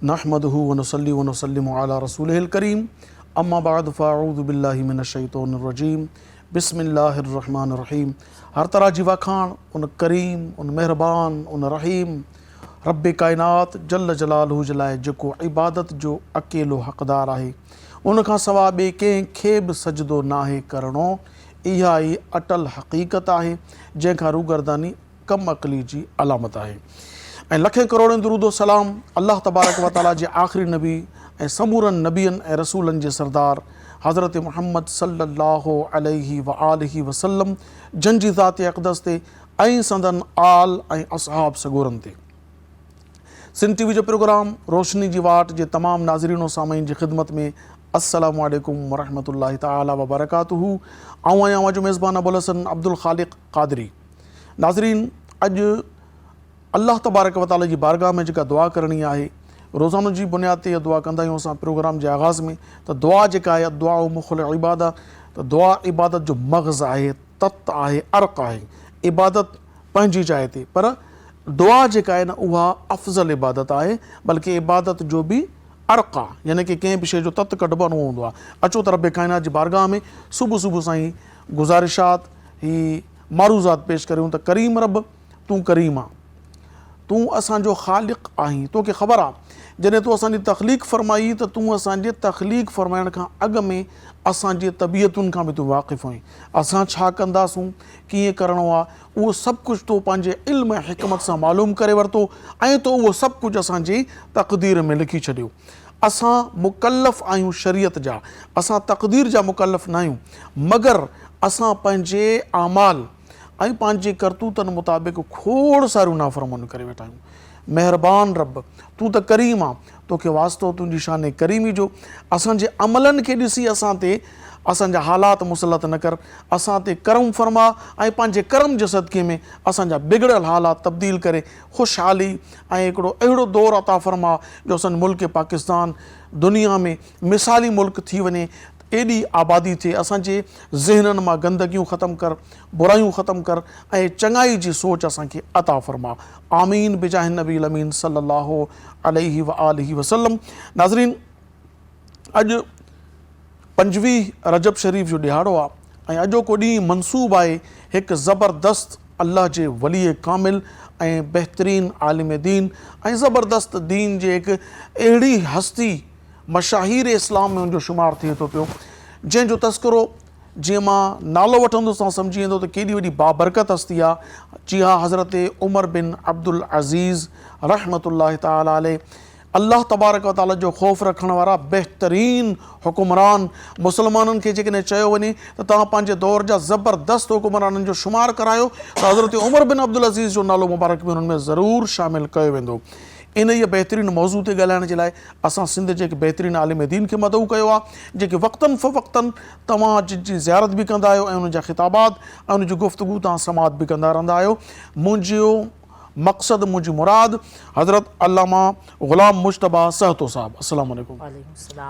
نحمده ونصلي ونسلم علي رسوله الڪريم اما بعد فاعوذ بالله من الشيطان الرجيم بسم الله الرحمن الرحيم هر طرح جي واکاڻ ان ڪريم ان مهربان ان رحيم رب ڪائنات جل جلاله جي لاء جيڪو عبادت جو اڪيلو حقدار آهي ان کان سوا ٻئي ڪنهن کي به سجدو ناهي ڪرڻو اها ئي اٽل حقيقت آهي جنهن کان روگرداني ڪم عقلي جي علامت آهي ۽ لکين ڪروڙين درود و سلام الله تبارڪ و تعالي جي آخري نبي ۽ سمورن نبين ۽ رسولن جي سردار حضرت محمد صلي الله عليه وآله وسلم جن جي ذات اقدس تي ۽ سندن آل ۽ اصحاب سڳورن تي. سنڌ ٽي وي جو پروگرام روشني جي واٽ جي تمام ناظرين و سامعين جي خدمت ۾ السلام عليڪم ورحمة الله تعالي وبرڪاته آئون آهيان اوهان جو ميزبان ابوالحسن عبدالخالق قادري. ناظرين اڄ الله تبارڪ و تعالي جي بارگاهه ۾ جيڪا دعا ڪرڻي آهي روزانو جي بنياد تي اها دعا ڪندا آهيون اسان پروگرام جي آغاز ۾ ته دعا جيڪا آهي الدعاء مخ العباده ته دعا عبادت جو مغز آهي تت آهي عرق آهي عبادت پنهنجي جاء تي پر دعا جيڪا آهي نه اها افضل عبادت آهي بلڪه عبادت جو به عرق آهي يعني ڪي ڪنهن به شيء جو تت ڪڍبو آهي نه اهو هوندو آهي اچو ته رب ڪائنات جي بارگاهه ۾ صبح صبح سان ئي گذارشات هي معروضات پيش ڪريون ته ڪريم رب تون ڪريم آن تون اسان جو خالق آهين توکي خبر آ جڏهن تو اسان جي تخليق فرمائي ته تون اسان جي تخليق فرمائڻ کان اڳ ۾ اسان جي طبيعتن کان به تون واقف هئين اسان ڇا ڪنداسون ڪيئن ڪرڻو آ اهو سڀ ڪجهه تو پنهنجي علم ۽ حڪمت سان معلوم ڪري ورتو ۽ تو اهو سڀ ڪجهه اسان جي تقدير ۾ لکي ڇڏيو اسان مڪلف آهيون شريعت جا، اسان تقدير جا مڪلف ناهيون، مگر اسان پنهنجي اعمال ۽ پنهنجي ڪرتوتن مطابق کوڙ ساريون نافرمانيون ڪري ويٺا آهيون. مهربان رب! تون ته ڪريم آن، توکي واسطو تنهنجي شان ڪريمي جو، اسان جي عملن کي ڏسي اسان تي اسان جا حالات مسلط نه ڪر، اسان تي ڪرم فرما ۽ پنهنجي ڪرم جي صدقي ۾ اسان جا بگڙيل حالات تبديل ڪري خوشحالي ۽ هڪڙو اهڙو دور عطا فرما جو اسان جو ملڪ پاڪستان دنيا ۾ مثالي ملڪ ٿي وڃي ايڏي آبادي ٿئي اسان جي ذهنن مان گندگيون ختم ڪر برايون ختم ڪر ۽ چڱائي جي سوچ اسان کي عطا فرما آمين بجاه النبي الامين صلي الله عليه واله وسلم ناظرين اڄ 25 رجب شريف جو ڏهاڙو آ ۽ اڄوڪو ڏينهن منسوب آهي هڪ زبردست الله جي ولي ڪامل ۽ بهترين عالم دين ۽ زبردست دين جي هڪ اهڙي هستي مشاهير اسلام ۾ ان جو شمار ٿئي ٿو پيو جنهن جو تذڪرو جيئن مان نالو وٺندس توهان سمجهي ويندو ته ڪيڏي وڏي بابرڪت هستي آ جي ها حضرت عمر بن عبدالعزيز رحمة الله تعالٰي عليه الله تبارڪ و تعالي جو خوف رکڻ وارا بهترين حڪمران مسلمانن کي جيڪڏهن چيو وڃي ته توهان پنهنجي دور جا زبردست حڪمرانن جو شمار ڪرايو ته حضرت عمر بن عبدالعزيز جو نالو مبارڪ به انهن ۾ ضرور شامل ڪيو ويندو. انهيء بهترين موضوع تي ڳالهائڻ جي لاء اسان سنڌ جي هڪ بهترين عالم دين کي مدعو ڪيو آهي جيڪي وقتن فوقتن توهان جن جي زيارت به ڪندا آهيو ۽ انهن جا خطابات ۽ انهن جي گفتگو توهان سماعت به ڪندا رهندا آهيو. منهنجو مقصد منهنجي مراد حضرت علامه غلام مجتبيٰ سهتو صاحب السلام عليڪم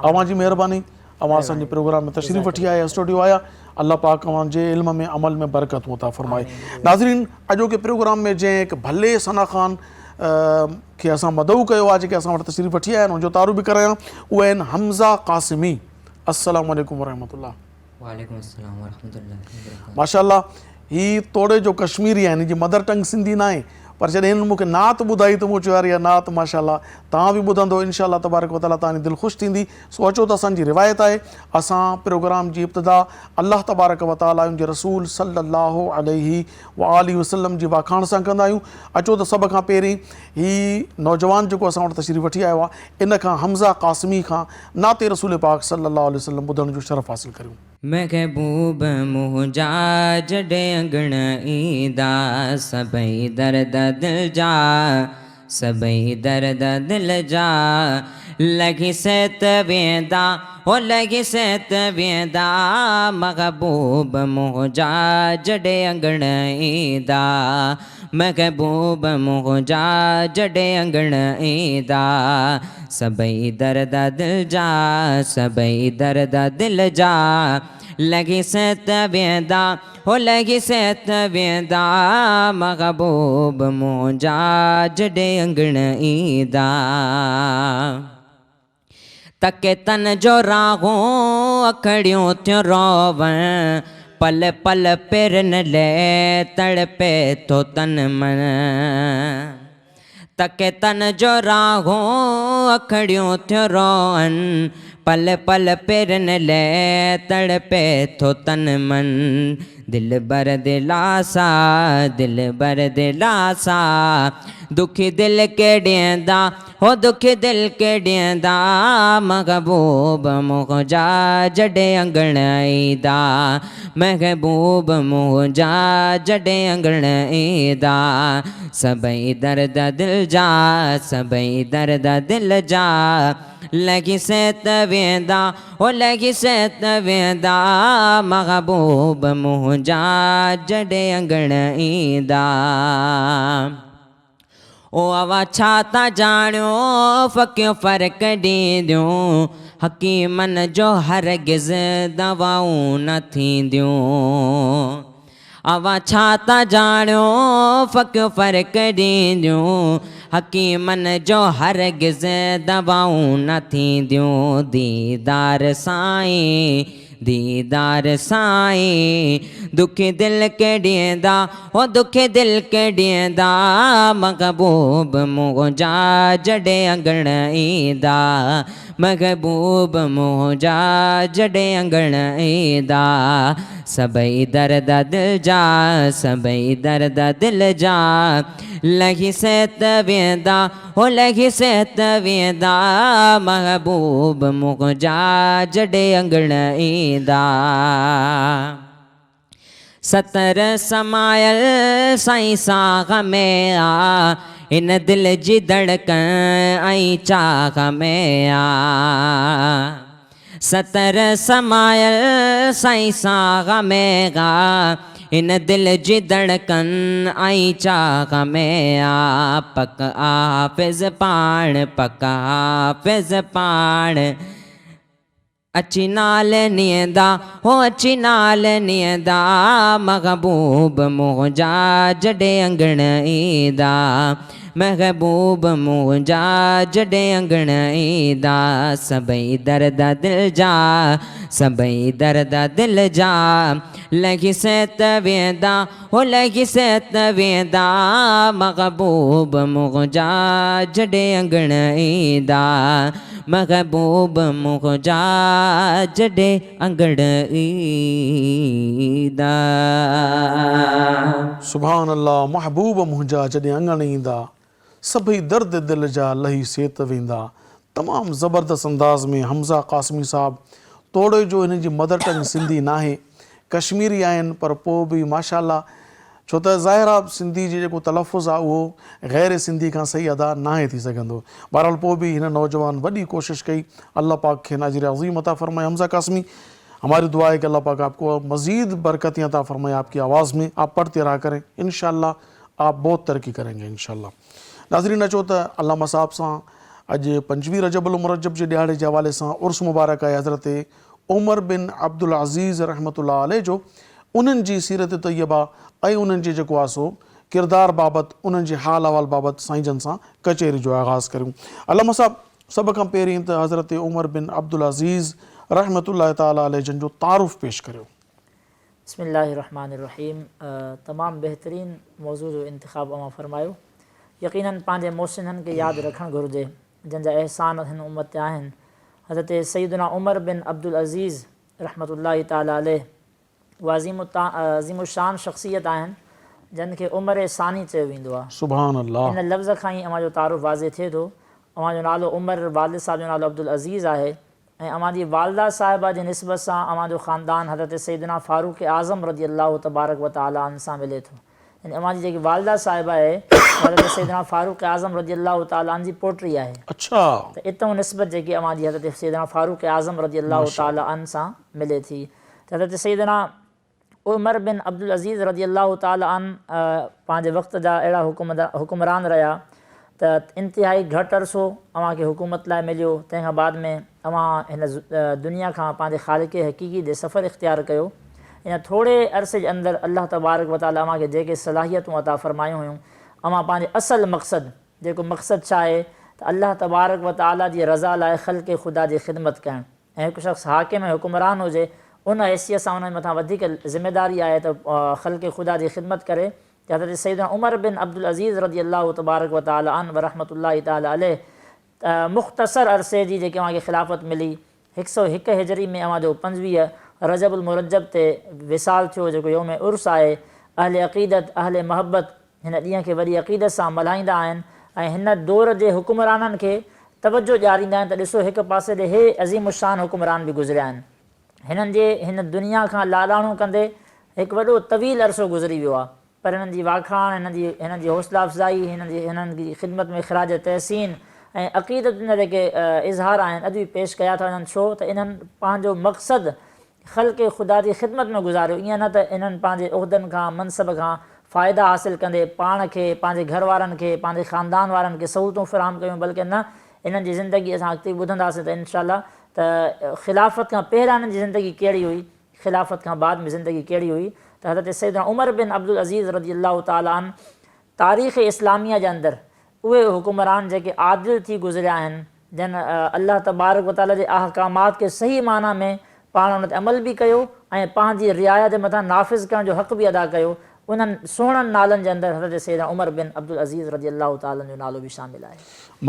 اوهان جي مهرباني اوهان اسان جي پروگرام ۾ تشريف وٺي آيا اسٽوڊيو آيا الله پاڪ اوهان جي علم ۾ عمل ۾ برڪتون عطا فرمائي ناظرين اڄوڪي پروگرام ۾ جنهن هڪ ڀلي ثنا خان کي اسان مدعو ڪيو آهي جيڪي اسان وٽ تشريف وٺي آيا آهن ان جو تعارف به ڪرايان اهي آهن حمزه قاسمي السلام عليڪم ورحمة الله وعليڪم السلام ورحمة الله وبرڪاته. ماشاء الله هي توڙي جو ڪشميري آهن هن جي مدر ٽنگ سنڌي ناهي پر جڏهن هنن مون کي نعت ٻڌائي ته مون چيو يار اها نعت ماشاء الله توهان به ٻڌندو انشاء الله تبارڪ وتعالي توهان جي دل خوش ٿيندي سو اچو ته اسان جي روايت آهي اسان پروگرام جي ابتدا الله تبارڪ وتعالي ۽ ان جي رسول صلي الله عليه واٰله وسلم جي واکاڻ سان ڪندا آهيون اچو ته سڀ کان پهرين هي نوجوان جيڪو اسان وٽ تشريف وٺي آيو آهي ان کان حمزه قاسمي کان نعت رسول پاڪ صلي الله عليه وسلم ٻڌڻ جو شرف حاصل ڪريون. محبوب منهنجا جڏهن اڱڻ ايندا، سڀئي درد دل جا، سڀئي درد دل جا، لهي سيت ويندا، هو لهي سيت ويندا، محبوب منهنجا جڏهن اڱڻ ايندا. محبوب منهنجا جڏهن اڱڻ ايندا، سڀئي درد دل جا، سڀئي درد دل جا، لهي سيت ويندا، هو لهي سيت ويندا، محبوب منهنجا جڏهن اڱڻ ايندا. تڪي تن جو راهون اکڙيون ٿيون روون، پل پل پيرن لئه تڙپي ٿو تن من. تڪي تن جو راهون اکڙيون ٿيون روئن، پل پل پيرن لئه تڙپي ٿو تن من. دلبر دلاسا، دلبر دلاسا، دکي دل کي ڏيندا، هو دکي دل کي ڏيندا، محبوب منهنجا جڏهن اڱڻ ايندا، محبوب منهنجا جڏهن اڱڻ ايندا. سڀئي درد دل جا، سڀئي درد دل جا، لهي سيت ويندا، هو لهي سيت ويندا، محبوب منهنجا جڏهن اڱڻ ايندا. او اوهان ڇا ٿا ڄاڻيو ڦڪيون فرق ڏينديون، حڪيمن جو هرگز دوائون نه ٿينديون. اوهان ڇا ٿا ڄاڻيو ڦڪيون فرق ڏينديون، حڪيمن جو هرگز دوائون نه ٿينديون. ديدار سائين، ديدار سائين، دکي دل کي ڏيندا، هو دکي دل کي ڏيندا، محبوب منهنجا جڏهن اڱڻ ايندا، محبوب منهنجا جڏهن اڱڻ ايندا. سڀئي درد دل جا، سڀئي درد دل جا، لهي سيت ويندا، هو لهي سيت ويندا، محبوب منهنجا جڏهن اڱڻ ايندا. ستر سمايل سائين ساهه ۾ آ، هن دل جي ڌڙڪن ۽ چاهه ۾ آ. ستر سمايل سائين ساهه ۾ آ، هن دل جي ڌڙڪن ۽ چاهه ۾ آ. پڪ حافظ پاڻ، پڪ حافظ پاڻ، اچي نال نيندا، هو اچي نال نيندا، محبوب منهنجا جڏهن اڱڻ ايندا، محبوب منهنجا جڏهن اڱڻ ايندا. سڀئي درد دل جا، سڀئي درد دل جا، لهي سيت ويندا، هو لهي سيت ويندا، محبوب منهنجا جڏهن اڱڻ ايندا، محبوب منهنجا جڏهن اڱڻ ايندا. سبحان الله محبوب منهنجا جڏهن اڱڻ ايندا، سڀئي درد دل جا لهي سيت ويندا. تمام زبردست انداز ۾ حمزه قاسمي صاحب توڙي جو هنن جي مدر ٽنگ سنڌي ناهي ڪشميري آهن پر پوء به ماشاء الله ڇو ته ظاهر آ سنڌي جي جيڪو تلفظ آ اهو غير سنڌي کان صحيح ادا ناهي ٿي سگهندو بهرحال پوء به هن نوجوان وڏي ڪوشش ڪئي الله پاڪ کين اجر عظيم عطا فرمائي حمزه قاسمي هماري دعا هي ڪه الله پاڪ آپ ڪو مزيد برڪتين عطا فرمائي آپ ڪي آواز ۾ آپ پڙهتي رها ڪرين انشاء الله آپ بهت ترقي ڪرين گي انشاء الله ناظرين اچو ته علامه صاحب سان اڄ 25 رجب المرجب جي ڏهاڙي جي حوالي سان عرس مبارڪ آهي حضرت عمر بن عبدالعزيز رحمة الله عليه جو، انهن جي سيرت طيبه ۽ انهن جي جيڪو آهي سو ڪردار بابت انهن جي حال احوال بابت سائين جن سان ڪچهري جو آغاز ڪريون. علامه صاحب سڀ کان پهرين ته حضرت عمر بن عبدالعزيز رحمة الله تعالٰي عليه جن جو تعارف پيش ڪريو. بسم الله الرحمٰن الرحيم تمام بهترين موضوع جو انتخاب اوهان فرمايو. يقيناً پنهنجي محسنن کي ياد رکڻ گهرجي. جن جا احسان هن امت تي آهن، حضرت سيدنا عمر بن عبدالعزيز رحمة الله تعالٰي عليه اها عظيم الشان شخصيت آهن، جن کي عمر ثاني چيو ويندو آهي. سبحان الله. ان لفظ کان ئي اوهان جو تعارف واضح ٿئي ٿو. اوهان جو نالو عمر، والد صاحب جو نالو عبدالعزيز آهي ۽ اوهان جي والده صاحبه جي نسبت سان اوهان جو خاندان حضرت سيدنا فاروق اعظم رضي الله تبارڪ وتعالٰي عنه سان ملي ٿو. يعني اوهان جي جيڪي والده صاحبه آهي اها حضرت سيدنا فاروق اعظم رضي الله تعالٰي عنه جي پوٽي آهي. اڇا. ته اتئون نسبت جيڪي اوهان جي حضرت سيدنا فاروق اعظم رضي الله تعالٰي عنه سان ملي ٿي. ته حضرت سيدنا عمر بن عبدالعزيز رضي الله تعالٰي عنه پنهنجي وقت جا اهڙا حڪمران رهيا. ته انتهائي گهٽ عرصو اوهان کي حڪومت لاء مليو، تنهن کان بعد ۾ اوهان هن دنيا کان پنهنجي خالق حقيقي ڏي سفر اختيار ڪيو. ان ٿوري عرصي جي اندر الله تبارڪ و تعالي اوهان کي جيڪي صلاحيتون عطا فرمايون هيون، اوهان پنهنجي اصل مقصد، جيڪو مقصد ڇا آهي ته الله تبارڪ و تعالي جي رضا لاء خلق خدا جي خدمت ڪرڻ ۽ هڪ شخص حاڪم ۽ حڪمران هجي، ان حيثيت سان ان جي مٿان وڌيڪ ذميداري آهي ته خلق خدا جي خدمت ڪري. ته حضرت سيدنا عمر بن عبدالعزيز رضي الله تبارڪ و تعالي عنه ورحمة الله تعالي عليه مختصر عرصي جي جيڪي اوهان کي خلافت ملي هڪ سئو هڪ هجري ۾ اوهان جو 25 رجب المرجب تي وصال ٿيو جيڪو يوم عرس آهي اهل عقيدت اهل محبت هن ڏينهن کي وڏي عقيدت سان ملهائيندا آهن ۽ هن دور جي حڪمرانن کي توجه ڏياريندا آهن ته ڏسو هڪ پاسي ڏي هي عظيم الشان حڪمران به گذريا آهن. هنن جي هن دنيا کان لاڏاڻو ڪندي هڪ وڏو طويل عرصو گذري ويو آهي پر هنن جي واکاڻ، هنن جي هنن جي حوصله افزائي، هنن جي هنن جي خدمت ۾ خراج تحسين ۽ عقيدتن جا جيڪي اظهار آهن اڄ به پيش ڪيا ٿا وڃن ڇو ته انهن پنهنجو مقصد خلق خدا جي خدمت ۾ گذاريو ائين نه ته انهن پنهنجي عهدن کان منصب کان فائدا حاصل ڪندي پاڻ کي پنهنجي گهر وارن کي پنهنجي خاندان وارن کي سهولتون فراهم ڪيون بلڪه نه انهن جي زندگي اسان اڳتي به ٻڌنداسين ته انشاء الله ته خلافت کان پهريان انهن جي زندگي ڪهڙي هئي، خلافت کان بعد ۾ زندگي ڪهڙي هئي ته حضرت سيدنا عمر بن عبدالعزيز رضي الله تعالٰي عنه تاريخ اسلاميه جي اندر اهي حڪمران جيڪي عادل ٿي گذريا آهن جن الله تبارڪ و تعالٰي جي احڪامات کي صحيح معنيٰ ۾ پاڻ ان تي عمل به ڪيو ۽ پنهنجي رعايا جي مٿان نافذ ڪرڻ جو حق به ادا ڪيو انهن سهڻن نالن جي اندر حضرت سيدنا عمر بن عبدالعزيز رضي الله تعالٰي عنه جو نالو به شامل آهي.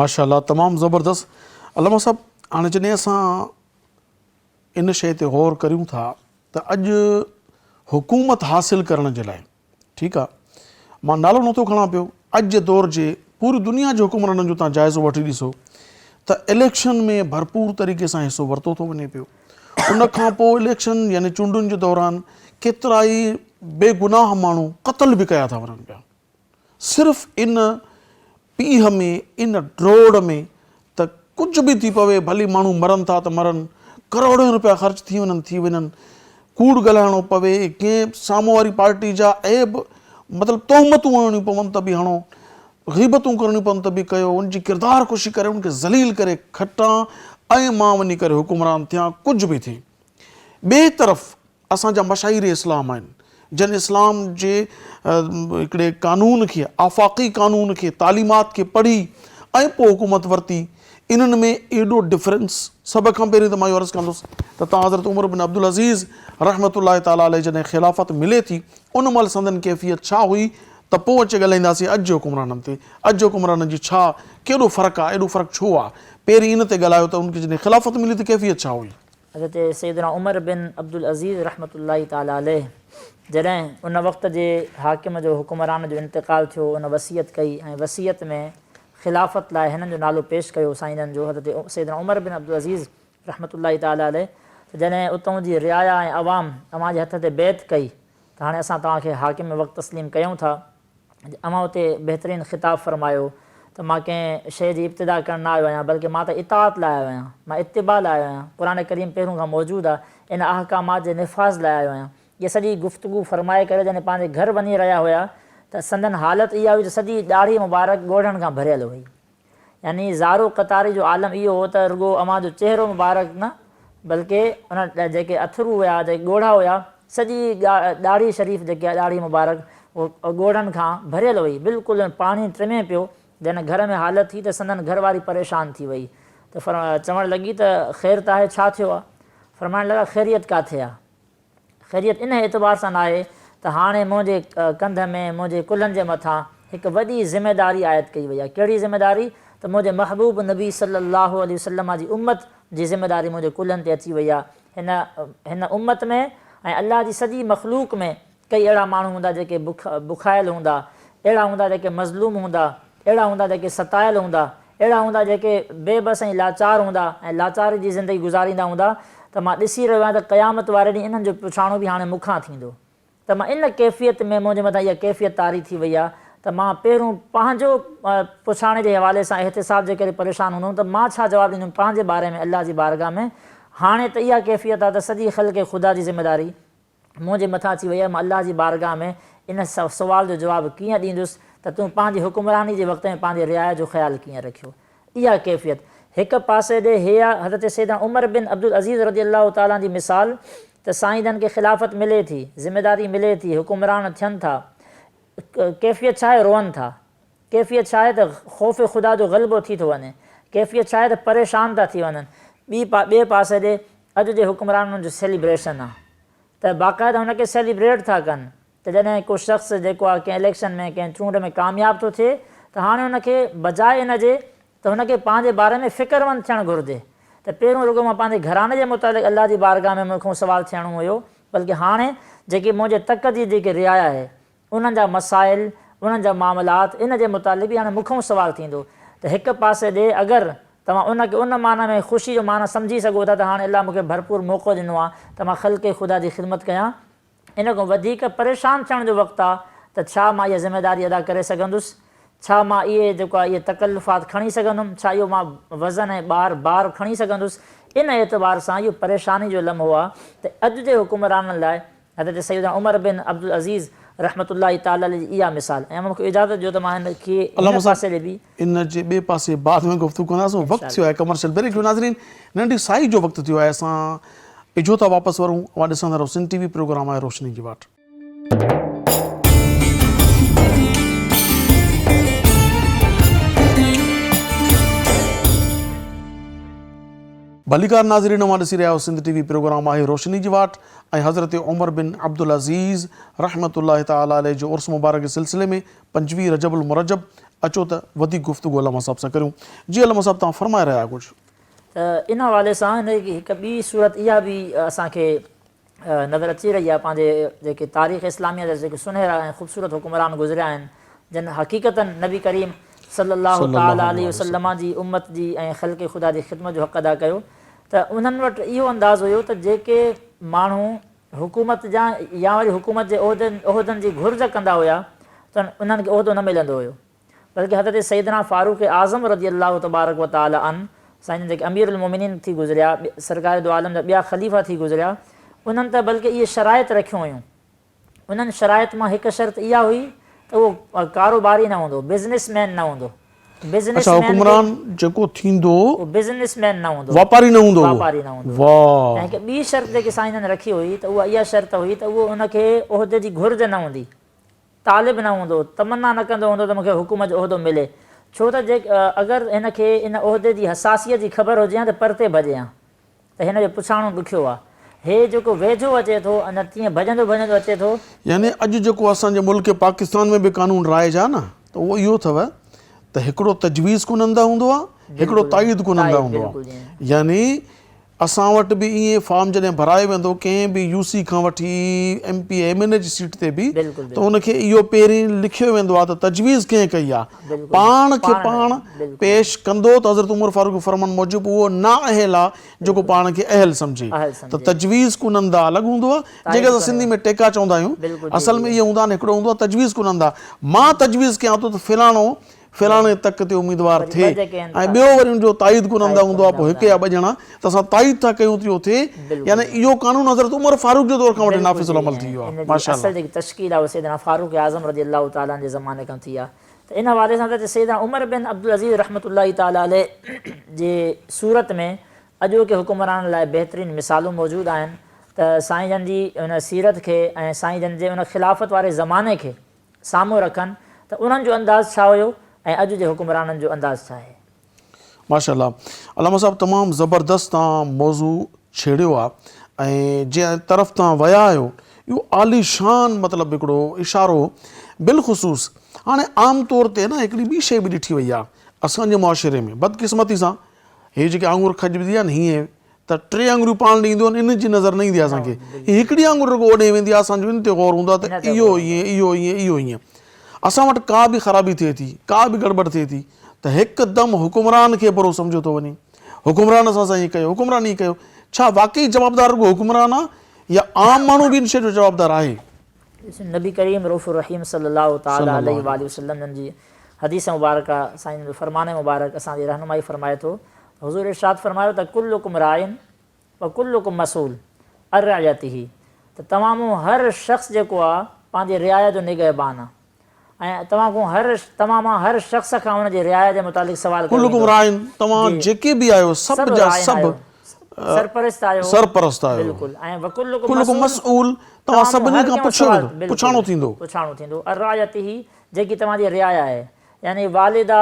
ماشاءالله تمام زبردست علامه صاحب هاڻي جڏهن اسان ان شيء تي غور ڪريون ٿا ته اڄ حڪومت حاصل ڪرڻ جي لاء ٺيڪ آ مان نالو نٿو کڻان پيو اڄ جي دور جي پوري دنيا جي حڪمرانن جو تان جائزو وٺي ڏسو ته اليڪشن ۾ ڀرپور طريقي سان حصو ورتو ٿو وڃي پيو ان کان پوء اليڪشن يعني چونڊن جي دوران ڪيترائي بيگناهه ماڻهو قتل به ڪيا ٿا وڃن پيا صرف ان پيهه ۾ ان ڊوڙ ۾ ته ڪجهه به ٿي پوي ڀلي ماڻهو مرن ٿا ته مرن، ڪروڙين روپيا خرچ ٿي وڃن ٿي وڃن، ڪوڙ ڳالهائڻو پوي، ڪنهن سامهون واري پارٽي جا عيب مطلب تهمتون هڻڻيون پون ته به هڻو، غيبتون ڪرڻيون پون ته به ڪيو، ان جي ڪردار ڪشي ڪري ان کي ذليل ڪري کٽان ۽ مان وڃي ڪري حڪمران ٿيان ڪجهه به ٿئي. ٻئي طرف اسان جا مشاهير اسلام آهن جن اسلام جي هڪڙي قانون کي آفاقي قانون کي تعليمات کي پڙهي ۽ پوء حڪومت ورتي انهن ۾ ايڏو ڊفرنس سڀ کان پهرين ته مان اهو عرض ڪندس ته تان حضرت عمر بن عبدالعزيز رحمة الله تعالٰي عليه جڏهن خلافت ملي ٿي ان مهل سندن ڪيفيت ڇا هئي ته پوء اچي ڳالهائينداسين اڄ جي حڪمرانن تي اڄ جي حڪمرانن جي ڇا ڪيڏو فرق آهي ايڏو فرق ڇو آهي پهرين ان تي ڳالهايو ته ان کي جڏهن خلافت ملي ته ڪيفيت ڇا هئي. حضرت سيدنا عمر بن عبدالعزيز رحمة الله تعالٰي عليه جڏهن ان وقت جي حاڪم جو حڪمران جو انتقال ٿيو ان وصيت ڪئي ۽ وصيت ۾ خلافت لاء هنن جو نالو پيش ڪيو سائين جن جو حضرت سيدنا عمر بن عبدالعزيز رحمة الله تعالٰي عليه ته جڏهن اتئون جي رعايا ۽ عوام اوهان جي هٿ تي بيعت ڪئي ته هاڻي اسان توهان کي حاڪم وقت تسليم ڪيون ٿا اوهان اتي بهترين خطاب فرمايو ته مان ڪنهن شيء جي ابتدا ڪرڻ نه آيو آهيان بلڪه مان ته اطاعت لاء آيو آهيان، مان اتباع لاء آيو آهيان، قرآن ڪريم پهرون کان موجود آهي، ان احڪامات جي نفاذ لاء آيو آهيان. اها سڄي گفتگو فرمائي ڪري جڏهن پنهنجي گهر وڃي رهيا هيا ته سندن حالت اها هئي ته سڄي ڏاڙهي مبارڪ ڳوڙهن کان ڀريل هئي. يعني زارو قطاري جو عالم اهو هو ته رڳو اوهان جو چهرو مبارڪ نه بلڪه ان جيڪي اٿرو هيا جيڪي ڳوڙها هيا سڄي ڏاڙهي شريف جيڪي آهي ڏاڙهي مبارڪ اهو ڳوڙهن کان ڀريل هئي بلڪل پاڻي ٽمي پيو جڏهن گهر ۾ حالت ٿي ته سندن گهر واري پريشان ٿي وئي ته چوڻ لڳي ته خير ته آهي ڇا ٿيو آهي فرمائڻ لڳا خيريت ڪاٿي آهي خيريت ان اعتبار سان ناهي ته هاڻي منهنجي ڪنڌ ۾ منهنجي ڪلهن جي مٿان هڪ وڏي ذميداري عائد ڪئي وئي آهي. ڪهڙي ذميداري؟ ته منهنجي محبوب نبي صلي الله عليه وسلم جي امت جي ذميداري منهنجي ڪلهن تي اچي وئي آهي. هن هن امت ۾ ۽ الله جي سڄي مخلوق ۾ ڪئي اهڙا ماڻهو هوندا جيڪي بکايل هوندا، اهڙا هوندا جيڪي مظلوم هوندا، اهڙا هوندا جيڪي ستايل هوندا، اهڙا هوندا جيڪي بي بس ۽ لاچار هوندا ۽ لاچاري جي زندگي گذاريندا هوندا ته مان ڏسي رهيو آهيان ته قيامت واري ڏينهن انهن جو پڇاڻو به هاڻي مون کان ٿيندو ته مان ان ڪيفيت ۾ منهنجي مٿان اها ڪيفيت طاري ٿي وئي آهي ته مان پهريون پنهنجو پڇاڻي جي حوالي سان احتساب جي ڪري پريشان هوندم ته مان ڇا جواب ڏيندم پنهنجي باري ۾ الله جي بارگاهه ۾ هاڻي ته اها ڪيفيت آهي ته سڄي خلق خدا جي ذميداري منهنجي مٿان اچي وئي آهي، مان الله جي بارگاهه ۾ ان سوال جو جواب ڪيئن ڏيندس؟ ته تون پنهنجي حڪمراني جي وقت ۾ پنهنجي رعايا جو خيال ڪيئن رکيو؟ اها ڪيفيت هڪ پاسي ڏي هي آ حضرت سيدنا عمر بن عبدالعزيز رضي الله تعالٰي عنه جي مثال ته سائين جن کي خلافت ملي ٿي، ذميداري ملي ٿي، حڪمران ٿين ٿا، ڪيفيت ڇا آهي روئن ٿا، ڪيفيت ڇا آهي ته خوف خدا جو غلبو ٿي ٿو وڃي، ڪيفيت ڇا آهي ته پريشان ٿا ٿي وڃن، ٻي ٻئي پاسي ڏي اڄ جي حڪمرانن جو سيليبريشن آ ته باقاعده هن کي سيليبريٽ ٿا ڪن ته جڏهن ڪو شخص جيڪو آهي ڪنهن اليڪشن ۾ ڪنهن چونڊ ۾ ڪامياب ٿو ٿئي ته هاڻي ان کي بجاء ان جي ته هن کي پنهنجي باري ۾ فڪرمند ٿيڻ گهرجي ته پهريون رڳو مان پنهنجي گهراڻي جي متعلق الله جي بارگاهه ۾ مون کان سوال ٿيڻو هيو بلڪه هاڻي جيڪي منهنجي تڪ جي جيڪي رعايا آهي انهن جا مسائل انهن جا معاملات ان جي متعلق به هاڻي مون کان سوال ٿيندو ته هڪ پاسي ڏي اگر توهان ان کي ان معنيٰ ۾ خوشي جو معنيٰ سمجهي سگهو ٿا ته هاڻي الله مون کي ڀرپور موقعو ڏنو آهي ته مان خلق خدا جي خدمت ڪيان ان کان وڌيڪ پريشان ٿيڻ جو وقت آ ته ڇا مان اها ذميداري ادا ڪري سگهندس؟ ڇا مان اهي جيڪو آ اهي تڪلفات کڻي سگهندم؟ ڇا اهو مان وزن ۽ بار بار کڻي سگهندس؟ ان اعتبار سان اهو پريشاني جو لمحو آ ته اڄ جي حڪمرانن لاء حضرت سيدنا عمر بن عبدالعزيز رحمة الله تعالٰي عليه جي اها مثال ۽ اوهان مون کي اجازت ڏيو ته مان هن کي هن پاسي ڏي به ان جي ٻئي پاسي بعد ۾ گفتگو ڪنداسون وقت ٿيو آهي ڪمرشل بريڪ جو ناظرين ننڍي سائي جو وقت ٿيو آهي اسان اجهو ٿا واپس ورون اوهان ڏسندا رهو سنڌ ٽي وي پروگرام آهي روشني جي واٽ. ڀليڪار ناظرين اوهان ڏسي رهيا آهيو سنڌ ٽي وي پروگرام آهي روشني جي واٽ ۽ حضرت عمر بن عبدالعزيز رحمة الله تعالٰي عليه جي عرس مبارڪ جي سلسلي ۾ 25 رجب المرجب اچو ته وڌيڪ گفتگو علامه صاحب سان ڪريون. جي علامه صاحب توهان فرمائي رهيا آهيو ڪجهه. ته ان حوالي سان هن جي هڪ ٻي صورت اها به اسان کي نظر اچي رهي آهي پنهنجي جيڪي تاريخ اسلاميه جا جيڪي سنهرا ۽ خوبصورت حڪمران گذريا آهن جن حقيقتاً نبي ڪريم صلي الله تعالٰي عليه وسلم جي امت جي ۽ خلق خدا جي خدمت جو حق ادا ڪيو ته انهن وٽ اهو انداز هيو ته جيڪي ماڻهو حڪومت جا يا وري حڪومت جي عهدن عهدن جي گهرج ڪندا هيا ته انهن کي عهدو نه ملندو هيو بلڪه حضرت سيدنا فاروق اعظم رضي الله تبارڪ و تعالي عنه سائين جن جيڪي امير المومنين ٿي گذريا سرڪار دو عالم جا ٻيا خليفا ٿي گذريا انهن ته بلڪه اهي شرائط رکيون هيون انهن شرائط مان هڪ شرط اها هئي ته اهو ڪاروباري نه هوندو، بزنس مين نه هوندو. بزنس اڇا مين کي حڪمران جيڪو ٿيندو اهو بزنس مين نه هوندو. واپاري نه هوندو اهو. واپاري نه هوندو. واهه. ۽ هڪ ٻي شرط جيڪي سائين جن رکي هئي ته اها اها شرط هئي ته اهو ان کي عهدي جي گهرج نه هوندي، طالب نه هوندو، تمنا نه ڪندو هوندو ته مون کي حڪومت جو عهدو ملي. ڇو ته جي اگر هن کي ان عهدي جي حساسيت جي خبر هجي ها ته پرتي ڀڄي ها. ته هن جو پڇاڻو ڏکيو آ. هي جيڪو ويجهو اچي ٿو اڃا تيئن ڀڄندو ڀڄندو اچي ٿو. يعني اڄ جيڪو اسان جي ملڪ پاڪستان ۾ به قانون رائج آ نه ته اهو اهو اٿو ته هڪڙو تجويز ڪننده هوندو آ هڪڙو تائيد ڪننده هوندو آ يعني اسان وٽ به ائين فارم جڏهن ڀرايو ويندو ڪنهن به يو سي کان وٺي M P A M N A جي سيٽ تي به ته ان کي اهو پهرين لکيو ويندو آ ته تجويز ڪنهن ڪئي آ پاڻ کي پاڻ پيش ڪندو ته حضرت عمر فاروق جي فرمان موجب اهو نااهل آ جيڪو پاڻ کي اهل سمجهي ته تجويز ڪننده الڳ هوندو آ جنهن کي اسان سنڌي ۾ ٽيڪا چوندا آهيون اصل ۾ اهي هوندا آهن هڪڙو هوندو آ تجويز ڪننده مان تجويز ڪيان ٿو ته فلاڻو فلاڻي تڪ تي اميدوار ٿئي ۽ ٻيو وري ان جو تائيد ڪننده هوندو آ پوء هڪ يا ٻه ڄڻا ته اسان تائيد ٿا ڪيون ته اهو ٿئي يعني اهو قانون حضرت عمر فاروق جي دور کان وٺي نافذ العمل ٿي ويو آ ماشاء الله. اصل جيڪي تشڪيل آ اها سيدنا فاروق اعظم رضي الله تعالٰي عنه جي زماني کان ٿي آ ته ان حوالي سان ته سيدنا عمر بن عبدالعزيز رحمة الله تعالٰي عليه جي صورت ۾ اڄوڪي حڪمرانن لاء بهترين مثالون موجود آهن ته سائين جن جي ان سيرت کي ۽ سائين جن جي ان خلافت واري زماني کي سامهون رکن ته انهن جو انداز ڇا هيو ۽ اڄ جي حڪمرانن جو انداز ڇا آهي. ماشاءالله علامه صاحب تمام زبردست توهان موضوع ڇيڙيو آ ۽ جنهن طرف توهان ويا آهيو اهو عالي شان مطلب هڪڙو اشارو بالخصوص هاڻي عام طور تي نه هڪڙي ٻي شيء به ڏٺي وئي آ اسان جي معاشري ۾ بدقسمتي سان هي جيڪي آڱر کڄبي آ نه هيئن ته ٽي آڱريون پاڻ ڏي اينديون آهن انهن جي نظر نه ايندي آهي اسان کي هي هڪڙي آڱر رڳو اوڏي ويندي آهي اسان جو ان تي غور هوندو آهي ته اهو ائين اهو ائين اهو ائين اسان وٽ ڪا به خرابي ٿئي ٿي ڪا به گڙٻڙ ٿئي ٿي ته هڪدم حڪمران کي برو سمجهيو ٿو وڃي حڪمران اسان سان ائين ڪيو حڪمران ائين ڪيو ڇا واقعي جوابدار رڳو حڪمران آهي يا عام ماڻهو به ان شيء جو جوابدار آهي؟ نبي ڪريم رؤف الرحيم صلي الله تعالٰي عليه واٰله وسلم جن جي حديث مبارڪه سائين جن جو فرمان مبارڪ اسان جي رهنمائي فرمائي ٿو حضور ارشاد فرمايو ته ڪلڪم راع و ڪلڪم مسئول عن رعيته ته توهان مون هر شخص جيڪو آ پنهنجي رعايا جو نگهبان آ. ۽ توهان کان هر توهان مان هر شخص کان ان جي رعايا جي متعلق سوال ڪيو ڪلڪم ويندو. راعٍ توهان جي جيڪي به آهيو سڀ سڀ جا راعٍ سڀ آهيو سرپرست آهيو سرپرست آهيو. بلڪل ۽ وڪلڪم ڪلڪم مسئول مسئول توهان توهان مان سڀني هر کان ڪنهن پڇيو سوال ويندو بلڪل پڇاڻو ٿيندو. پڇاڻو ٿيندو الرعايته جيڪي توهان جي رعايا آهي يعني والده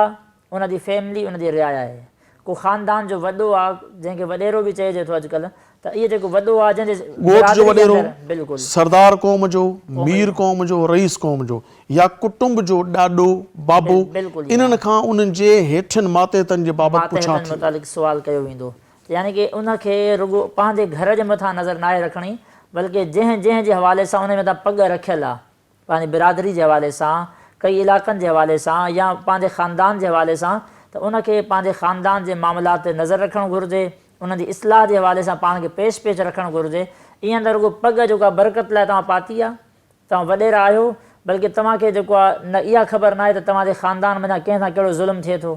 ان جي فيملي ان جي رعايا آهي. ڪو خاندان جو وڏو آ جنهن کي وڏيرو به چئجي ٿو اڄڪلهه ته اهي جيڪو وڏو آ جنهن جي ڳوٺ جو برادري جي وڏيرو، اندر بلڪل. سردار قوم جو، قوم مير جو. قوم جو، رئيس قوم جو يا ڪٽنب جو ڏاڏو، بابو بلڪل جي انهن ها. کان انهن جي هيٺين ماتحتن جي بابت پڇا ماتحتن ٿيندي. متعلق سوال ڪيو ويندو ته يعني ڪي ان کي رڳو پنهنجي گهر جي مٿان نظر ناهي رکڻي بلڪه جنهن جنهن جي حوالي سان ان جي مٿان پڳ رکيل آ پنهنجي برادري جي حوالي سان، ڪئي علائقن جي حوالي سان يا پنهنجي خاندان جي حوالي سان ته ان کي پنهنجي خاندان جي معاملات تي نظر رکڻ گهرجي، انهن جي اصلاح جي حوالي سان پاڻ کي پيش پيش رکڻ گهرجي. ائين نه رڳو پڳ جيڪا برڪت لاء توهان پاتي آهي، توهان وڏيرا آهيو، بلڪه توهان کي جيڪو آهي نه اها خبر ناهي ته توهان جي خاندان منجهان ڪنهن سان ڪهڙو ظلم ٿئي ٿو.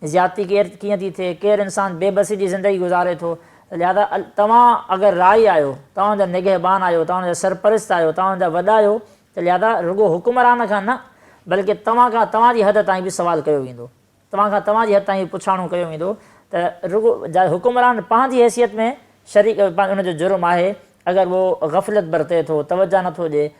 زيادتي ڪير ڪيئن ٿي ٿئي، ڪير انسان بي بسي جي زندگي گذاري ٿو، لهذا توهان اگر راعي آهيو، توهان جا نگهبان آهيو، توهان جا سرپرست آهيو، توهان جا وڏا آهيو ته لهذا رڳو حڪمران کان نه بلڪه توهان کان توهان جي حد تائين به سوال ڪيو ويندو، توهان کان توهان جي حد تائين به پڇاڻو ڪيو ويندو ته رڳو حڪمران پنهنجي حيثيت ۾ شريڪ ان جو جرم آهي اگر اهو غفلت برتي ٿو، توجه نه ٿو ڏئي،